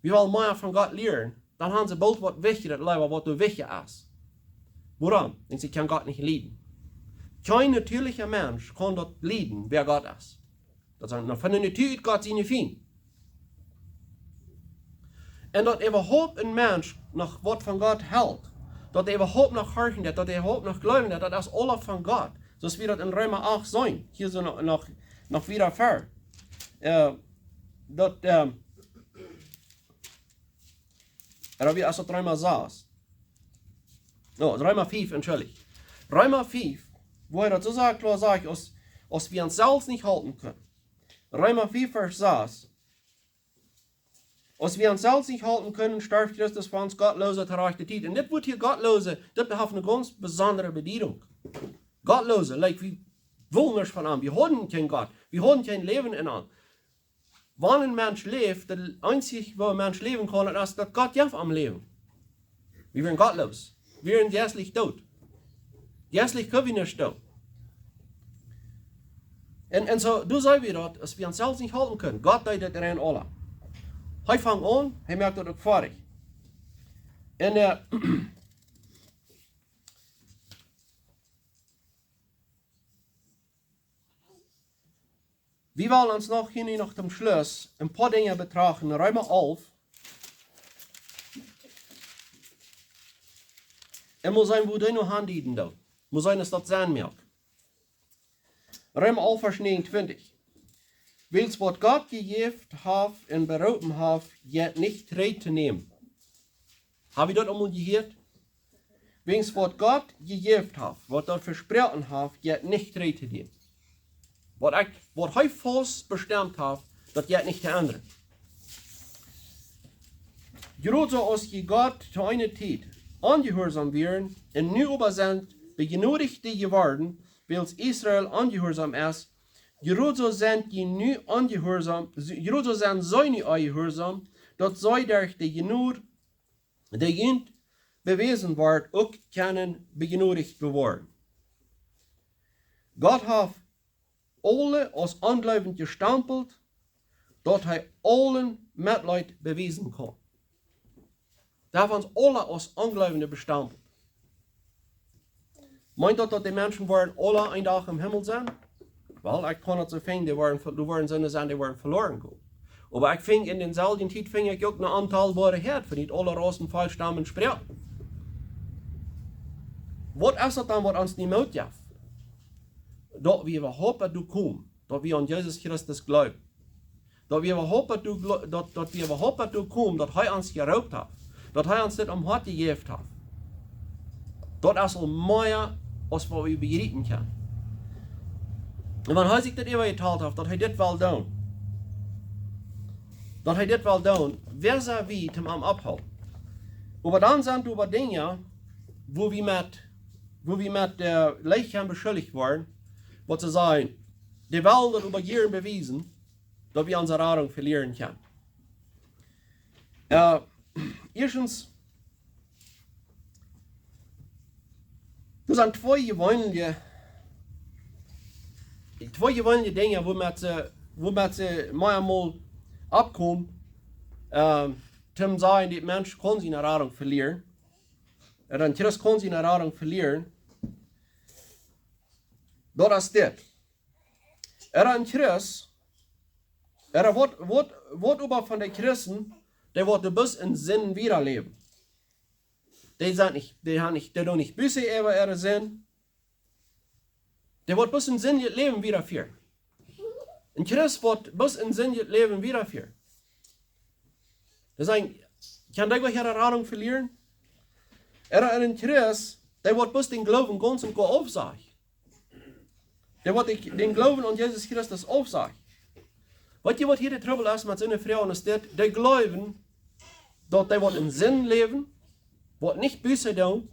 wie wellen mea von Gott lieren, dan haben see boolt waut wichtja, daut Läwen waut doa wichtja es. Wuarom? Wiels see kjennen Gott nich lieden. Kjeen natieelicha Mensch kaun daut lieden, wäa Gott es. Daut sent noch von de Natua ut Gott siene Fiend. Un daut äwahaupt een Mensch noch waut von Gott helt, daut hee äwahaupt noch horchen deit, daut hee äwahaupt noch jleewen deit, daut es aules von Gott. Soo aus wie daut en Reema acht seenen, hia soo noch, noch, noch wieda ver. Äh, daut, ähm, ooda wie aus daut Reema sas. No, Reema fief, entschuldicht. Reema fief, wua hee daut soo sea kloa sajcht, aus, aus wie ons selfst nich halpen kjennen. Reema fief, Varsch sas. Aus wie ons selfst nich halpen kjennen, storf Christus fa ons Gottloose to rajchte Tiet. Un dit Wuat hia Gottloose, dit haft eene gaunz besondre Bediedunk. Gottloose, like, wie wullen nuscht von am. Wie haben kjeenen Gott. Wie haben kjeen Läwen en am. Wan een Mensch läft, daut eensje, woo een Mensch läwen kaun, daut es, daut Gott jeft am Läwen. Wie wieren gottloos. Wie wieren jeistlich doot. Jeistlich kjenn wie nich doonen. Un, un soo, doa seenen wie daut, aus wie ons selfst nich halpen kjennen. Gott deed daut rein aula. Hee fangt aun, hee moakt daut uk foadich. Un, äh, wie wellen ons noch hia nu noch toom Schluss een poa Dinja betrachten. Reema alf. Un mott sennen, wua dee nu aundieden deit. Mott sennen, es daut Senn moakt. Reema alf, Varsch näajenuntwintich. Wiels waut Gott jejäft haft un beroopen haft, jeit nich trigj to nämen. Hab jie daut aul mol jehieet? Wiels waut Gott jejäft haft, waut hee vesproaken haft, jeit nich trigj to nämen. Waut ekj, waut hee faust bestemt haft, daut jeit nich to endren. Jrod soo aus jie Gott to eene Tiet onjehuarsom wieren, un nu oba sent Bejnodichte jeworden, wiels Israel onjehuarsom es, jrod soo sent jie nu onjehuarsom, jrod soo sent see nu onjehuarsom, daut see derch de Jnod, dee junt bewäsen woat, uk kjennen bejnodicht woaren. Gott haft aule aus onjleewent jestampelt, daut hee aulen Metleet bewiesen kaun. Dee haft ons aule aus Onjleewende bestampelt. Meent daut, daut de Menschen woaren aule een Dach em Himmel sennen? Well, ekj kaun daut soo finjen, dee woaren ve-, doa woaren soone sennen, dee woaren veloaren gonen. Oba ekj finj, en deeselwje Tiet finj ekj uk een auntal Woarheit, von dee aule Raussen, Volkjstammen, Sproaken. Waut es daut dan, waut ons dän Moot jeft? Daut wie äwahaupt doa komen, daut wie aun Jesus Christus jleewen. Daut wie äwahaupt doa glo-, daut, daut wie äwahaupt doa komen, daut hee ons jeroopt haft, daut hee ons dit aum Hoat jejäft haft, daut es aul mea aus waut wie bejriepen kjennen. Un wan hee sikj dit äwajetalt haft, daut hee dit well doonen, daut hee dit well doonen, wäa sent wie toom am ophoolen? Oba dan sent doa Dinja, wua wie met, wua wie met, äh, leicht kjennen beschuldicht woaren, waut see sajen, dee wellen daut äwa jieren bewiesen, daut wie onse Radunk velieren kjennen. Äh, ieeschtens, doa sent twee jeweenelje, twee jeweenelje Dinja, woomet see, woomet see mau emol oppkomen, äh, toom sajen, dee Mensch kaun siene Radunk velieren. Ooda een Christ kaun siene Radunk velieren. Daut es dit. Ooda een Christ, ooda waut, waut, waut äwa von de Christen, dee woaren bloos en Sind wieda läwen. Dee sent nich, dee haben nich, dee doonen nich Buße äwa äare Sind. Dee woaren bloos en Sind daut Läwen wieda fieren. Een Christ woat bloos en Sind daut Läwen wieda fieren. Daut es een, kaun dee äare Radunk velieren? Ooda een Christ, dee woat bloos dän Gloowen gaunz un goa aufsajen. Dee woat dän, dän Gloowen aun Jesus Christus aufsajen. Weetst du, waut hia de Trubbel es met soone Froagen, es dit: Dee jleewen, daut dee woat en Sind läwen, woat nich Buße doonen,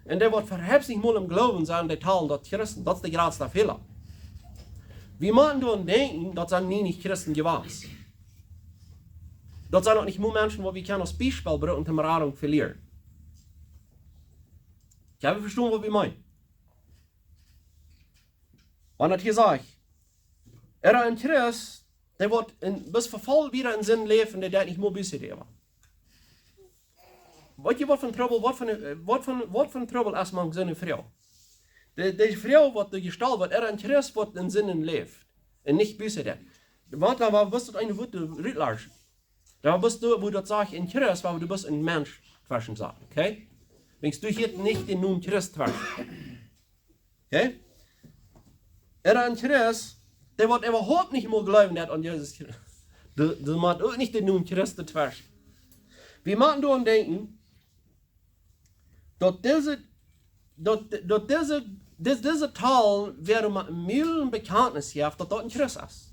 un dee woat veheftich mol em Gloowen sennen, dee talen daut Christen, daut es de jratsta Fäla. Wie motten doaraun denkjen, daut sent nie nich Christen jewast. Daut sent uk nich mol Menschen, waut wie kjennen aus Biespel brucken, toom Radunk velieren. Kjenn wie vestonen, waut wie meenen? Wan daut hia sajcht, ooda een Christ, dee woat en, bloos voll wieda en Sind läwen, dee deit nich mol Buße doonen. Weetst du, waut fa Trubbel, waut fa, waut fa, waut fa Trubbel es mank soone Froag? De, de Froag, waut doa jestalt woat, ooda een Christ, waut en Sind läft un nich Buße deit. Waut dan, wua woat daut eene Wut rutlarschen? Doa woat doa, wua daut sajcht, een Christ, wua doa bloos een Mensch tweschen sat, okay? Wiels doa hieet nich dän Nomen Christ tweschen. Okay? Ooda een Christ, dee woat äwahaupt nich mol jleewen, daut aun Jesus Christus. Dee, dee motten uk nich dän Nomen Christ tweschen. Wie motten doaraun denkjen, daut dise, daut, daut dise, dis-, dise Talen, wäa met Mul een Bekjantnis haft, daut daut een Christ es.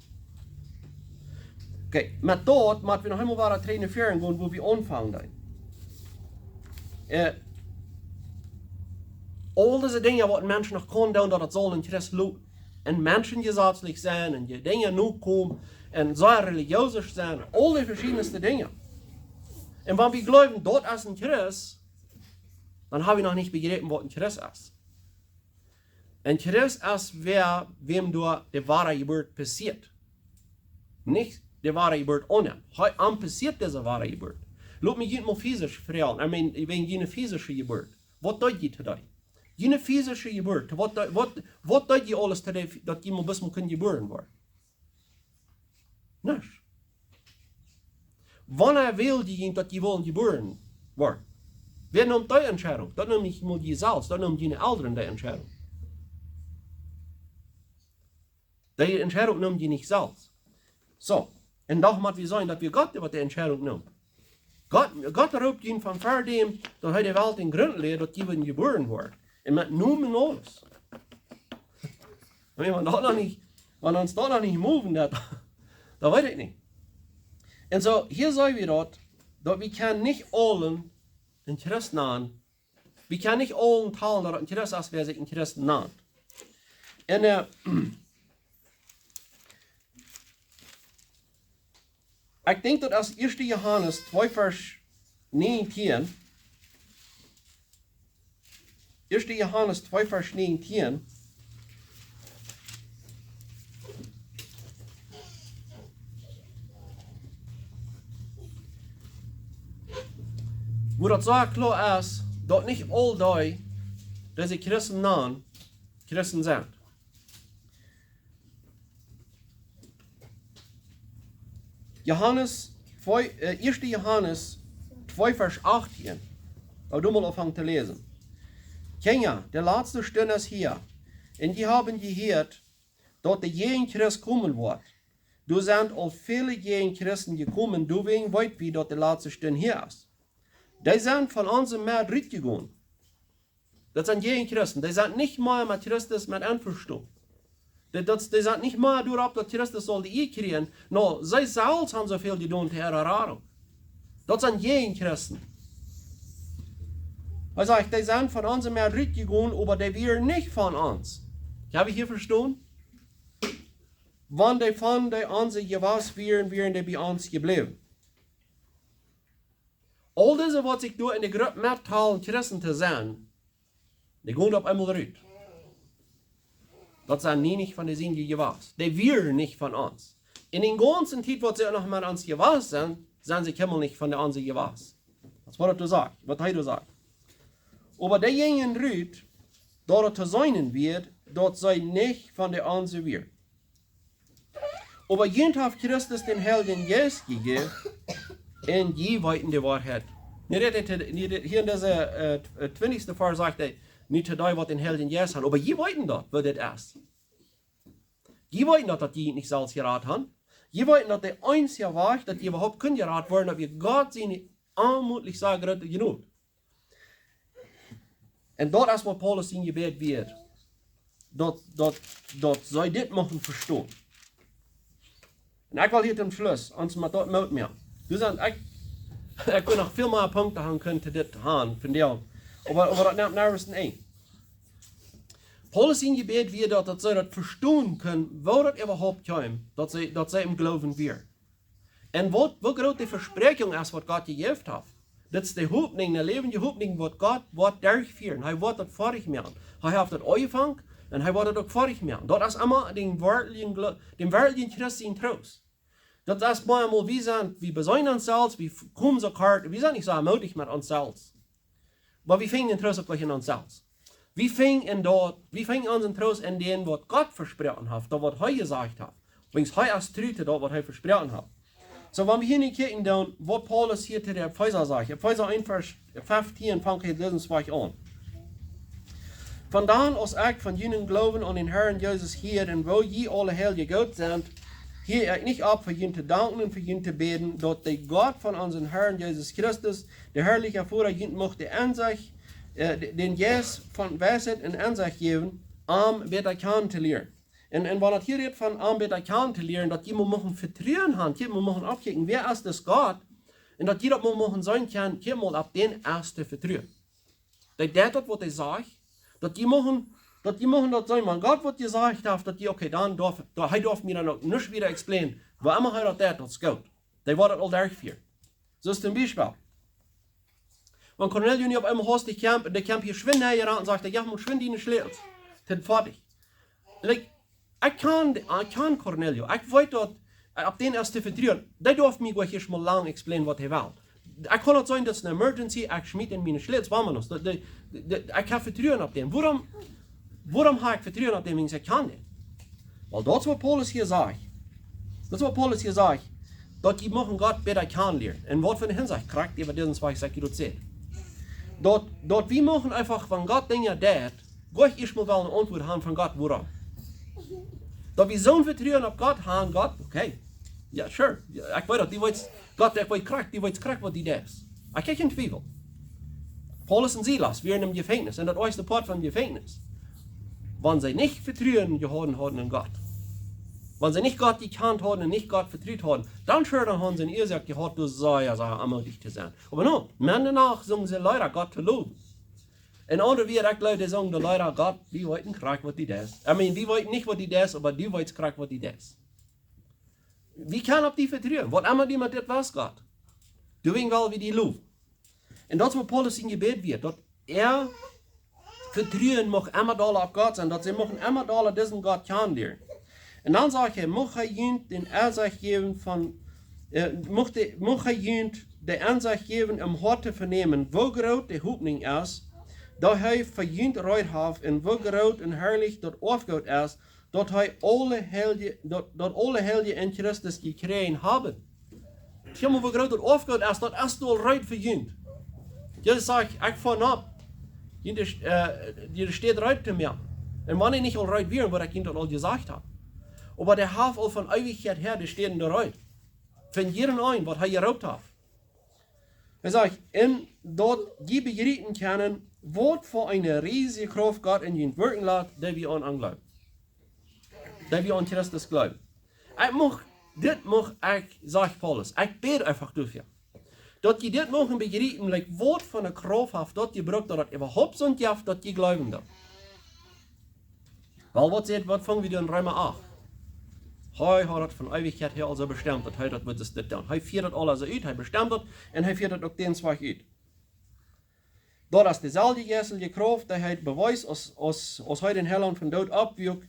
Okay, met daut motten wie noch eemol wada trigj no väaren gonen, wua wie aunfangen deeden. Äh, aul dise Dinja, waut een Mensch noch kaun doonen, daut et saul een Christ lo-, een Menschenjesatzlich sennen, un dee Dinja nokomen, un sea religiös sennen, aul dee veschiedne Dinja. Un wan wie jleewen, daut es een Christ, dan hab wie noch nich bejräpen, waut een Christ es. Een Christ es wäa, wäm doa de Wadajeburt passieet. Nich de Wadajeburt onen. Hee, am passieet dise Wadajeburt. Lot mie junt mol physisch froagen, I mean, wäajen june physische Jeburt. Waut deed jie to dee? June physische Jeburt. Waut dee-, waut, waut deed jie aules to dee, daut jie mol bloos mol kunnen jebuaren woaren? Nuscht. Wanea wälden jie, daut jie wullen jebuaren woaren? Wäa neem dee Entscheidunk? Daut neem nich mol jie selfst, daut neemen june Elren dee Entscheidunk. Dee Entscheidunk neem jie nich selfst. Soo, un doch mott wie sennen, daut wie Gott, waut dee Entscheidunk nemt. Gott, Gott roopt junt von ver däm, daut hee de Welt en Grunt läd, daut jie wudden jebuaren woaren. Un met Nomen un aules. Wan wie daut noch nich, wan ons daut noch nich moven deit, dan weet ekj nich. Un soo, hia seenen wie daut, daut wie kjennen nich aulen een Christ nanen. Wie kjennen nich aulen talen, daut een Christ es, wäa sikj een Christ nant. Un, äh, ekj denkj, daut es ieeschte Johanes twee Varsch näajentieen. Ieeschte Johanes twee Varsch näajentieen. Wua daut soo kloa es, daut nich aul dee, dee sikj Christen nanen, Christen sent. Johanes twee, äh, ieeschte Johanes twee Varsch achtieen. Wan wie mol aunfangen to läsen. Kjinja, de latste Stund es hia, un jie haben jehieet, daut de Jäajenchrist komen woat. Doa sent aul väle Jäajenchristen jekomen, doawäajen weet wie, daut de latste Stund hia es. Dee sent von onse Medd rutjegonen. Daut sent Jäajenchristen. Dee sent nich mea met Christus met envestonen. Dee, daut, dee sent nich mea doaropp, daut Christus saul de Ea kjrieen. No, see selfst haben soo väl jedonen to äare Radunk. Daut sent Jäajenchristen. Hee sajcht, dee sent von onse Medd rutjegonen, oba dee wieren nich von ons. Hab ekj hia vestonen? Wan dee von de onse jewast wieren, wieren dee bie ons jebläwen. Aul dise, waut sikj doa enne Grupp mettalen, Christen to sennen, dee gonen opp eemol rut. Daut sent nie nich von de sienje jewast. Dee wieren nich von ons. En dän gaunzen Tiet, waut see noch met ons jewast sent, sent see kjeenmol nich von de onse jewast. Daut es, waut hee doa sajcht, waut hee doa sajcht. Oba dee jinjen rut, daut et to seenen wia, daut see nich von de onse wieren. Oba junt haft Christus dän Heiljen Jeist jejäft, un jie weeten de Woarheit. Nu rät hee to, nu rät, hia en dise, äh, tw-, äh, twintichste Varsch sajcht hee, nu to dee, waut dän Heiljen Jeist haben. Oba jie weeten daut, waut dit es. Jie weeten daut, daut jie nich selfst jerat haben. Jie weeten, daut de eensje Wajch, daut jie äwahaupt kunnen jerat woaren, daut wia Gott siene aunmootlich sea groote Jnod. Un daut es, waut Paulus sien Jebäd wia. Daut, daut, daut see dit muchten vestonen. Un ekj well hia toom Schluss, ons met daut Moot moaken. Doa sent, ekj, ekj kunn noch väl mea Punkten haben kunnen to dit haben, vondoag. Oba, oba daut nemt nuscht en Enj. Paulus sien Jebäd wia daut, daut see daut vestonen kunnen, woo daut äwahaupt kjeem, daut see, daut see em Gloowen wieren. Un waut, woo groot de Vespräakjunk es, waut Gott jejäft haft. Dit es de Hopninj, de läwendje Hopninj, waut Gott woat derchfieren. Hee woat daut foadich moaken. Hee haft daut aunjefongen un hee woat daut uk foadich moaken. Daut es emma dän werkjlichen Glo-, dän werkjlichen Christ sien Troost. Daut es mau emol, wie sent, wie beseenen ons selfst, wie f-, komen soo kort, wie sent nich soo mootich met ons selfst. Oba wie finjen dän Troost uk nich en ons selfst. Wie finjen en daut, wie finjen onsen Troost en dän, waut Gott vesproaken haft, daut, waut hee jesajcht haft. Wiels hee es tru to daut, waut hee vesproaken haft. Soo, wan wie hia nu kjikjen, dan, waut Paulus hia to de Efeesa sajcht. Efeesa eent, Varsch feftieen, fangt hee dit soo aun. Von dan aus ekj von junen Gloowen aun dän Herrn Jesus hieed un woo jie aule Heilje goot sent, hieed ekj nich opp, fa junt to danken un fa junt to bäden, daut de Gott von onsen Herrn Jesus Christus, de harliche Voda, junt mucht de Ensecht, äh, de-, dän Jeist von Weisheit un Ensecht jäwen, am bäta kjanen to lieren. Un, un wan daut hia rät von am bäta kjanen to lieren, daut jie mol muchten Vetruen haben, jie mol muchten oppkjikjen, wäa es dis Gott, un daut jie daut mol muchten seenen kjennen, jie mol opp dän es to vetruen. Dee deit daut, waut hee sajcht, daut jie muchten, daut jie muchten daut seenen, wan Gott waut jesajcht haft, daut jie, okay, dan darf, daut, hee darf mie dan uk nuscht wieda explainen, woo emma hee daut deit, daut es goot. Dee woat daut aul derchfieren. Soo aus toom Biespel. Wan Cornelio nu opp eemol haustich kjemt, dee kjemt hia schwind nenn jerant un sajcht, jo, mott schwind diene Schlätels. Daut foadich. Like, ekj kjan, ekj kjan Cornelio. Ekj weet daut, äh, opp dän es to vetruen. Dee darf mie goanich ieescht mol lang explainen, waut hee well. Ekj kaun daut seenen, daut es ne emergency, ekj schmiet en miene Schlätels, vámonos. Daut, dee, dee, ekj hab Vetruen opp dän. Wuarom, wuarom hab ekj Vetruen opp dän, wan ekj kjan dän? Well, daut es, waut Paulus hia sajcht. Daut es, waut Paulus hia sajcht. Daut jie muchten Gott bäta kjanen lieren. En waut fa eene Hinsicht, krakjt äwa disen Wajch, sajcht hee daut. Daut, daut wie muchten eefach, wan Gott Dinja deit, goanich ieescht mol wellen eene Auntwuat haben von Gott, wuarom. Daut wie soon Vetruen opp Gott haben, Gott, okay. Jo, sure. Jo, ekj weet daut, dee weet, Gott, ekj weet krakjt, dee weet krakjt, waut dee deit. Ekj hab kjeen Twiewel. Paulus un Silas wieren em Jefenkjnis, en daut ieeschte Poat von Jefenkjnis. Wan see nich Vetruen jehaut hauden en Gott, wan see nich Gott jekjant hauden un nich Gott vetrut hauden, dan sure, dan hauden see eene Uasoak jehaut, doa sea, sea aunmootich to sennen. Oba no, Monden doano sungen see Leeda, Gott to lowen. En aundre Wieed, ekj jleew, dee sungen de Leeda, Gott, wie weeten krakjt, waut dee deit. I mean, wie weeten nich, waut dee deit, oba du weetst krakjt, waut dee deit. Wie kjennen opp die vetruen, waut emma du met dit west, Gott. Doawäajen well wie die lowen. Un daut es, waut Paulus sien Jebäd wia, daut äa Vetruen mucht emma dolla opp Gott sennen, daut see muchten emma dolla disen Gott kjanen lieren. Un dan sajcht hee, mucht hee junt dän Ensecht jäwen von, äh, mucht hee, mucht hee junt de Ensecht jäwen, em Hoat to venämen, woo groot de Hopninj es, daut hee fa junt reed haft, un woo groot un harlich daut Oafgoot es, daut hee aule Heilje, daut, daut aule Heilje en Christus jekjräajen haben. Kjikj mol, woo groot daut Oafgoot es, daut es aul reed fa junt. Jesus sajcht, ekj foa nopp, junt es, äh, junt es reed to moaken. Un wan dee nich aul reed wieren, wudd ekj junt daut aul jesajcht haben. Oba dee haft aul von Eewichkjeit häa, dee steit doa reed. Von jieda een, waut hee jeroopt haft. Hee sajcht, un daut jie bejriepen kjennen, waut fa eene riesje Krauft Gott en junt wirkjen lat, dee wie aun am jleewen. Dee wie aun Christus jleewen. Ekj mucht, dit mucht ekj, sajcht Paulus, ekj bäd eefach doafäa. Daut jie dit muchten bejriepen, like, waut fa eene Krauft haft daut jebrukt, daut daut äwahaupt soont jeft, daut jie jleewen doonen. Well, waut sajcht, waut fungen wie dan en Reema acht? Hee haud daut von Eewichkjeit häa aul soo bestemt, daut hee daut wudd dit doonen. Hee fieed daut aules soo ut, hee bestemt daut un hee fieed daut uk dän Wajch ut. Daut es deeselwje jeistelje Krauft, dee hee bewies, aus, aus, aus hee dän Heilaunt vom Doot oppwakjt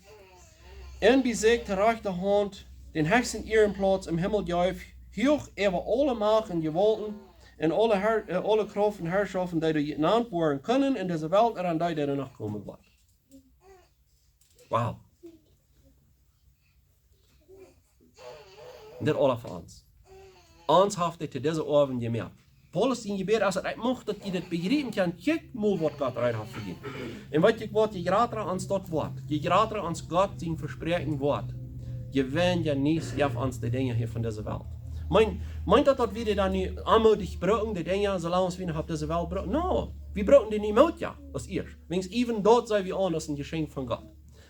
un bie sikj de rajchte Haunt dän hechsten Ierenplauz em Himmel jeef, huach äwa aule Macht un Jewaulten un aule Har-, äh, aule Krauft un Harschoften, dee doa jenant woaren kjennen en dise Welt, un aun dee, dee doano komen woat. Wow. Un dit aules fa ons. Ons haft hee to dise Oawen jemoakt. Paulus sien Jebäd es, ekj mucht daut jie dit bejriepen kjennen, kjikj mol waut Gott reed haft fa junt. Un weet jie waut, je jrata ons daut woat, je jrata ons Gott sien Vespräakjen woat, je weinja Niees jeft ons de Dinja hia von dise Welt. Meent, meent daut, daut wie dan nu aunmootich brucken, de Dinja, soo lang aus wie noch opp dise Welt brucken? No, wie brucken dee nu Moot, jo, aus ieescht. Wäajens even daut seenen wie aun aus een Jeschenkj von Gott.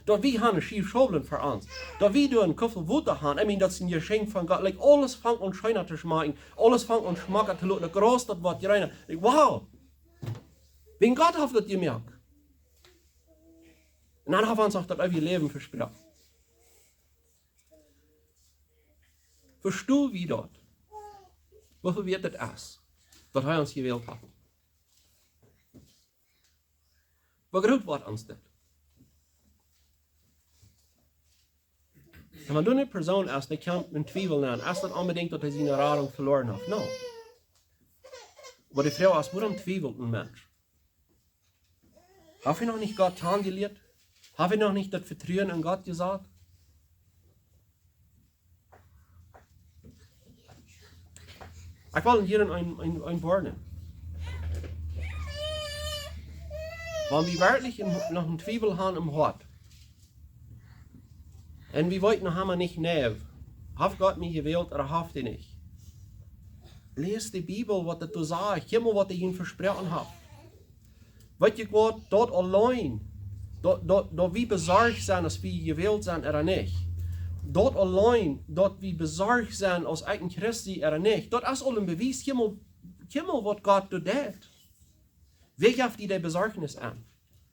Daut wie haben eene Schiew Schaublen fa ons. Daut wie doa een Kuffel Wota haben. I mean, daut es een Jeschenkj von Gott. Like, aules fangt aun scheena to schmakjen. Aules fangt aun schmocka to loten. Daut Graus, daut woat jreena. Like, wow. Wäajen Gott haft daut jemoakt. Un dan haft hee ons uk daut eewje Läwen vesproaken. Vestonen wie daut? Woo väl wieet daut es, daut hee ons jewält haft? Woo groot woat ons dit? Un wan doa eene Persoon es, dee kjemt en Twiewel aun, es daut onbedinjt, daut hee siene Radunk veloaren haft? No. Oba de Froag es, wuarom twiewelt een Mensch? Haft hee noch nich Gott kjanen jelieet? Haft hee noch nich daut Vetruen en Gott jesat? Ekj well hia een, een, een woarnen. Wan wie werkjlich een, noch een Twiewel haben em Hoat, un wie weeten noch emma nich, nä, haft Gott mie jewält ooda haft hee nich? Läst de Bibel, waut daut doa sajcht, kjikj mol, waut hee junt vesproaken haft. Weet jie waut, daut auleen, daut, daut, daut wie besorcht sent, aus wie jewält sent ooda nich, daut auleen, daut wie besorcht sent, aus ekj een Christ sie ooda nich, daut es aul een Bewies, kjikj mol, kjikj mol, waut Gott doa deit. Wäa jeft die de Besorchtnis aun?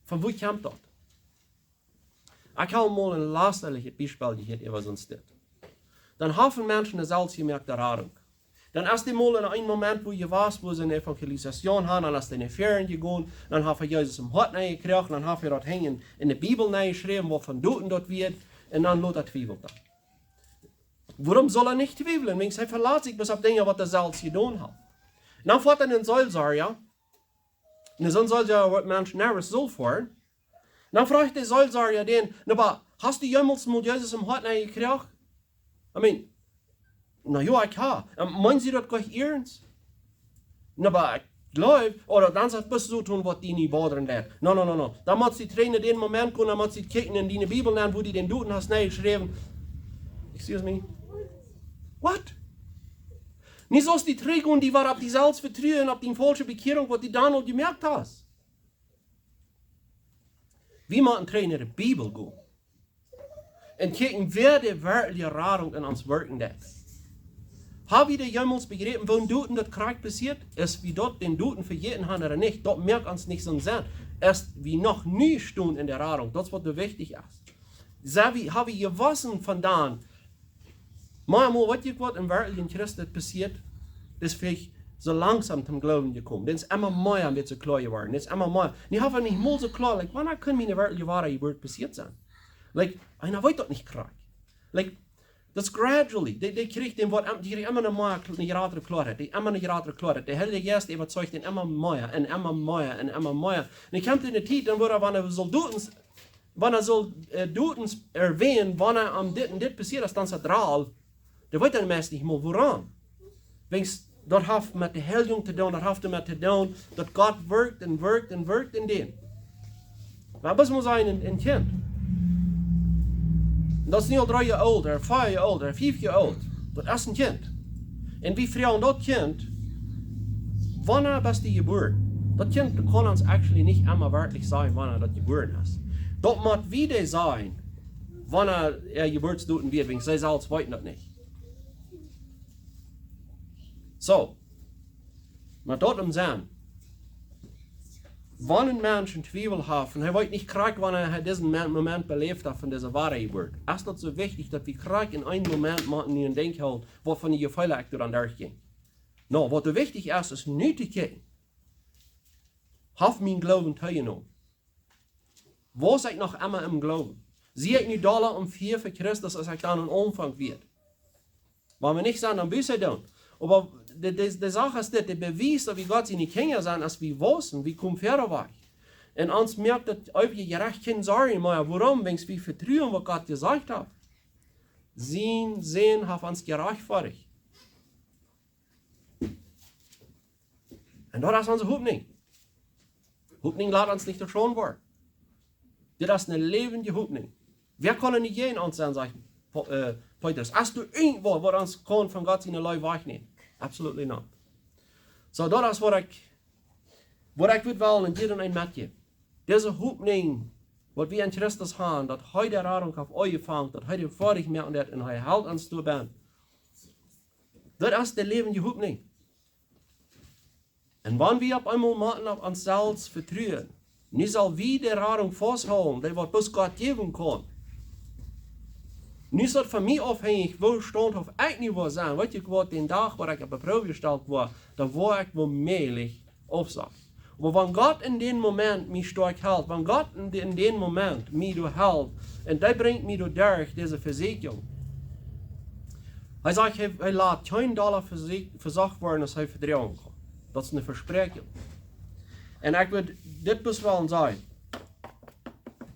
Von wua kjemt daut? Ekj hab mol een latstlich Biespel jehieet äwa soon Stekj. Dan haben Menschen eene selfstjemoakte Radunk. Dan es dee mol en een Moment, wua jie wia, wua see eene Evangelisation haben, dan es dee no väaren jegonen, dan haft hee Jesus em Hoat nenjekjräajen, dan haft hee daut hinjen en de Bibel nenjeschräwen, waut von doa un daut wia, un dan lota twiewelt hee. Wuarom saul hee nich twiewlen? Wäajens hee velat sikj bloos opp Dinja, waut hee selfst jedonen haft. Dan foat hee no een Seelsorja, un soon Seelsorja woat Menschen nervös soo foaren. Dan froagt de Seelsorja dän: "Na, oba hast du jemols mol Jesus em Hoat nenjekjräajen?" I mean, "Na jo, ekj hab." "Un meenen Sie daut jlikj iernst?" "Na, oba ekj jleew, ooda dan sajcht, best du soo doonen, waut die nich bodren deit." "No, no, no, no." Dan motst du trigj no dän Moment gonen, dan motst du kjikjen en diene Bibel nenn, wua du dän Doten hast nenjeschräwen. Excuse me? What? Nich soo aus du trigj gonen, dee wada opp die selfst vetruen, opp diene faulsche Bekjierunk, waut du donn aul jemoakt hast. Wie motten trigj no de Bibel gonen un kjikjen, wäa de werkjliche Radunk en ons wirkjen deit. Hab wie daut jemols bejräpen, woo een Doten daut krakjt passieet? Aus wie daut dän Doten vejäten haben ooda nich, daut moakt ons nich soon Senn. Aus wie noch nu stonen en de Radunk, daut es, waut doa wichtich es. Sent wie, hab wie jewossen von dan, mau, mau, weet jie waut, en werkjlichen Christ daut passieet, daut es veleicht soo langsom toom Gloowen jekomen. Daut es emma mea een bät kloa jeworden. Daut es emma mea. Nu haft hee nich mol soo kloa, like, wanea kunn miene werkjliche Wadajeburt passieet sennen? Like, eena weet daut nich krakjt. Like, daut es gradually. Dee, dee kjricht dän waut, dee kjricht emma noch mea, eene jratre Kloarheit. Dee emma eene jratre Kloarheit. De Heilje Jeist äwazeicht dän emma mea un emma mea un emma mea. Un dan kjemt eene Tiet, dan woat hee, wanea hee saul Doten, wanea hee saul, äh, Doten erwähnen, wanea am dit un dit passieet es, dan es hee drol. Dee weet dan meist nich mol wuarom. Wäajens daut haft met de Heilunk to doonen, daut haft doamet to doonen, daut Gott wirkjt un wirkjt un wirkjt en dän. Oba waut mott sennen en, en Kjint? Un daut es nu aul dree Joa oolt, ooda vea Joa oolt, ooda fief Joa oolt. Daut es een Kjint. Un wie froagen daut Kjint: "Wanea best du jebuaren?" Daut Kjint kaun ons actually nich emma werkjlich sajen, wanea daut jebuaren es. Daut mott wie dee sajen, wanea äa Jeburtsdotum wia, wiels see selfst weeten daut nich. Soo, mau daut om sennen. Wan een Mensch een Twiewel haft un hee weet nich krakjt, wanea hee disen Mo-, Moment beläft haft von dise woare Jeburt, es daut soo wichtich, daut wie krakjt en een Moment motten nu en Denkj hoolen, waut fa Jefeelen ekj doa dan derchjinkj. No, waut doa wichtich es, es nu to kjikjen: Haft mien Gloowen toojenomen? Wia ekj noch emma em Gloowen? Sie ekj nu dolla aum Fia fa Christus, aus ekj dan aum Aunfank wia? Wan wie nich sent, dan Buße doonen. Oba de, de, de Sach es dit: de Bewies, daut wie Gott siene Kjinja sent, es wie wausen, wie komen wieda wajch. Un ons moakt daut eewje Jerecht kjeene Sorjen mea. Wuarom? Wiels wie vetruen, waut Gott jesajcht haft. Sien Sän haft ons jerajchtferticht. Un daut es onse Hopninj. Hopninj lat ons nich to Schaund woaren. Dit es eene läwendje Hopninj. Wäa kaun nich jäajen ons sennen, sajcht Pa-, äh, Petrus. Hast du irjentwaut, waut ons kaun von Gott siene Leew wajchnämen? Absolutely not. Soo, daut es waut ekj, waut ekj wudd wellen en jieda een metjäwen. Dise Hopninj, waut wie en Christus haben, daut hee de Radunk haft aunjefongen, daut hee dee foadich moaken deed un hee helt ons doabie. Daut es de läwendje Hopninj. Un wan wie opp eemol motten opp ons selfst vetruen, nu sell wie de Radunk fausthoolen, dee waut bloos Gott jäwen kaun. Nu es daut von mie aufhenjich, woo staunthauft ekj nu woa sennen. Weet jie waut, dän Dach, waut ekj opp de Proow jestalt woa, dan woa ekj woomäajlich aufsajen. Oba wan Gott en dän Moment mie stoakj helt, wan Gott en de-, en dän Moment mie doa helt, un dee brinjt mie doa derch dise Vesieekjunk. Hee sajcht, hee, hee lat kjeen Dolla vesieekj-, vesocht woaren, aus hee vedroagen kaun. Daut es eene Vespräakjunk. Un ekj wudd dit bloos wellen sajen: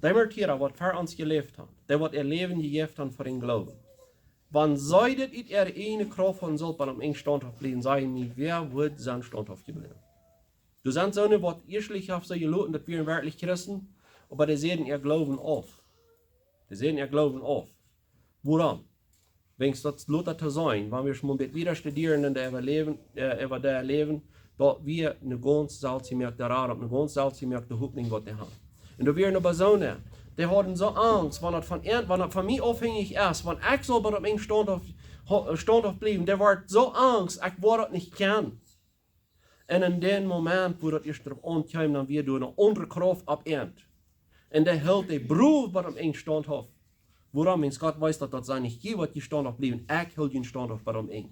Dee Märtira, waut ver ons jeläft haben, dee waut äa Läwen jejäft haben fa dän Gloowen, wan see dit ut äare ieejne Krauft haben sullen, opp een staunthauft bliewen, saj mie, wäa wudd sennen staunthauft jebläwen? Doa sent soone, waut ieeschtlich haft see jeloten, daut wieren werkjlich Christen, oba dee säden äa Gloowen auf. Dee säden äa Gloowen auf. Wuarom? Wiels daut lota to sennen, wan wie mol een bät wieda studieren un doa äwa läwen, äh, äwa doa läwen, daut wia eene gaunz selfstjemoakte Radunk, eene gaunz selfstjemoakte Hopninj, waut dee haben. Un doa wieren oba soone, dee hauden soo Angst, wan daut von an-, wan daut von mie aufhenjich es, wan ekj saul opp een staunthauft, ho-, staunthauft bliewen, dee wort soo angst, ekj woa daut nich kjennen. Un en dän Moment, wua daut ieescht doaropp aunkjeem, dan wia doa eene aundre Krauft opp an. Un dee helt dee Proow opp een staunthauft. Wuarom? Wiels Gott weet, daut daut sent nich jie, waut jie staunthauft bliewen. Ekj hool junt staunthauft opp een.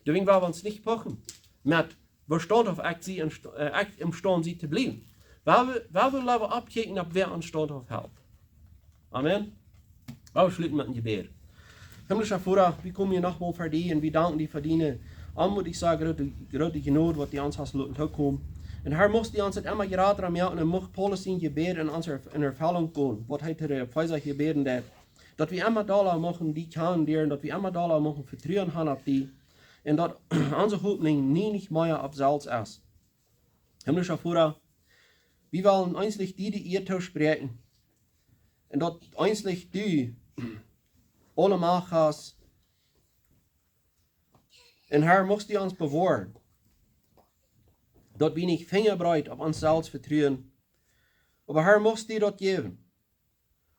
Doawäajen woa wie ons nich puchen met, woo staunthauft ekj sie en st-, äh, ekj emstaund sie to bliewen. Woa wie, woa wie leewa oppkjikjen, opp wäa ons staunthauft helt. Amen. Woa wie schluten met een Jebäd. Himmlischa Voda, wie komen hia noch mol ver die un wie danken die fa diene, aunmootich saj, groote, groote Jnod, waut du ons hast loten tookomen. Un Herr, muchst du ons daut emma jrata moaken un mucht Paulus sien Jebäd en ons Erf-, en Erfellunk gonen, waut hee to de Efeesa jebäden deed. Daut wie emma dolla muchten die kjanen lieren, daut wie emma dolla muchten Vetruen haben opp die. Un daut onse Hopninj nie nich mea opp selfst es. Himmlischa Voda, wie wellen eenslich die de Ea toospräakjen. Un daut eenslich du aule Macht hast. Un Herr, muchst du ons bewoaren, daut wie nich finjabreet opp ons selfst vetruen. Oba Herr, muchst du daut jäwen,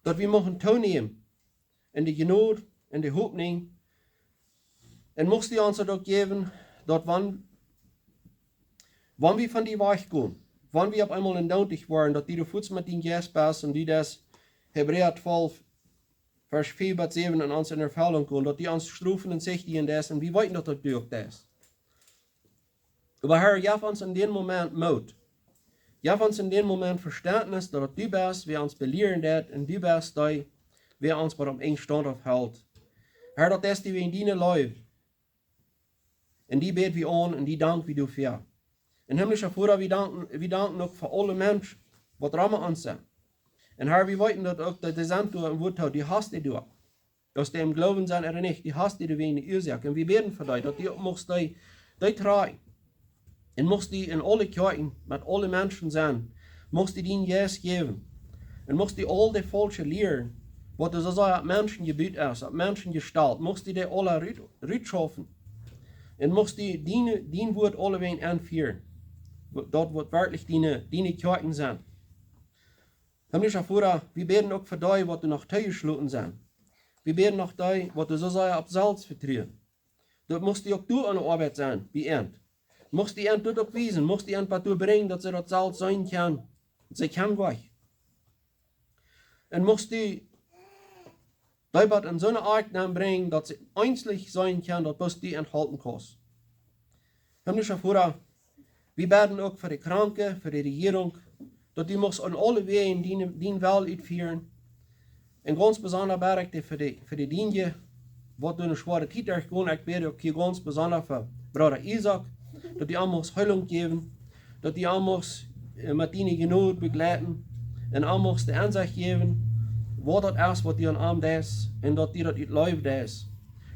daut wie muchten toonämen en de Jnod, en de Hopninj. Un muchst du ons daut uk jäwen, daut wan, wan wie von die wajchgonen, wan wie opp eemol endoonticht woaren, daut du doa fuaz met dienen Jeist best un du deist Hebräa twalf, Varsch fief bat säwen en ons en Erfellunk gonen, daut du ons strofen un sichtijen deist un wie weeten, daut daut du uk deist. Oba Herr, jeff ons en dän Moment Moot. Jeff ons en dän Moment Vestentnis, daut du best, wäa ons belieren deit, un du best dee, wäa ons opp een staunthauft helt. Herr, daut es die wäajen diene Leew. Un die bäd wie aun un die dank wie doafäa. Un himmlischa Voda, wie danken, wie danken uk fa aule Menschen, waut rom ons sent. Un Herr, wie weeten daut uk, daut dee sent doa un wua too, du hast dee doa. Aus dee em Gloowen sent ooda nich, du hast die doawäajen jeseenen. Un wie bäden fa dee, daut du uk muchst dee, dee trakjen. Un muchst du en aule Kjoakjen met aule Menschen sennen. Muchst du dienen Jeist jäwen. Un muchst du aul dee faulsche Lieren, waut doa soo sea opp Menschen jebut es, opp Menschen jestalt, muchst du dee aula rut, rutschaufen. Un muchst du dien, dien Wuat aulawäajen enfieren. Daut waut werkjlich diene, diene Kjoakjen sent. Himmlischa Voda, wie bäden uk fa dee, waut doa noch toojeschloten sent. Wie bäden noch dee, waut doa soo sea opp selfst vetruen. Daut muchst du uk doa aun de Oabeit sennen, bie an. Muchst du an daut uk wiesen, muchst du an bat doa brinjen, daut see daut selfst seenen kjennen. See kjennen wajch. Un muchst du dee bat en soone Oat nenn brinjen, daut see eensich seenen kjennen, daut bloos du an halpen kaust. Himmlischa Voda, wie bäden uk fa de Kranke, fa de Rejierunk, daut du muchst aun aule Wäaj dien, dien Well utfieren. Un gaunz besonda bäd ekj fa de, fa de Dinja, waut doa eene schwoare Tiet derchgonen. Ekj bäd uk hia gaunz besonda fa Brooda Isaak, daut du am muchst Heelunk jäwen, daut du am muchst, äh, met diene Jnod bejleiden un am muchst de Ensecht jäwen, waut daut es, waut du aun am deist, un daut du daut ut Leew deist.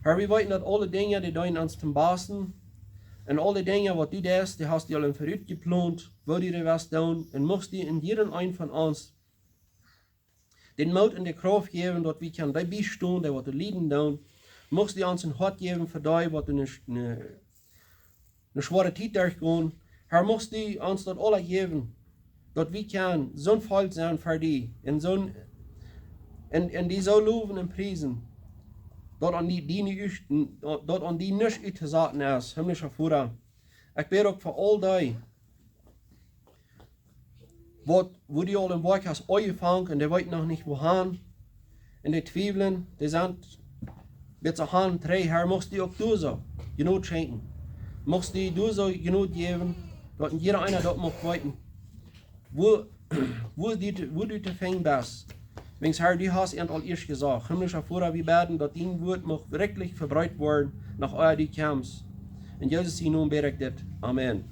Herr, wie weeten, daut aule Dinja, dee deenen ons tom Basten, un aule Dinja, waut du deist, dee hast du aul em Verut jeplont, woo du dee west doonen, un muchst du en jieda een von ons dän Moot un de Krauft jäwen, daut wie kjennen dee biestonen, dee waut doa lieden doonen. Muchst du ons een Hoat jäwen fa dee, waut eene, eene, eene schwoare Tiet derchgonen. Herr, muchst du ons daut aula jäwen, daut wie kjennen soon Volkj sennen fa die, un soon, un, un die soo lowen un priesen, daut aun die, die nich, daut aun die nuscht uttosaten es, himmlischa Voda. Ekj bäd uk fa aul dee, waut, woo du aul een Woakj hast aunjefongen un dee weeten noch nich wua han. Un dee twiewlen, dee sent bat see han trigj. Herr, muchst du uk doa soo Jnod schenkjen. Muchst du doa soo Jnod jäwen, daut en jieda eena daut mucht weeten, woo, woo du, woo du to finjen best. Wiels, Herr, du hast an aul ieescht jesajcht. Himmlischa Voda, wie bäden, daut dien Wuat mucht werkjlich vebreet woaren, noch ea du kjemst. En Jesus sien Nomen bäd ekj dit. Amen.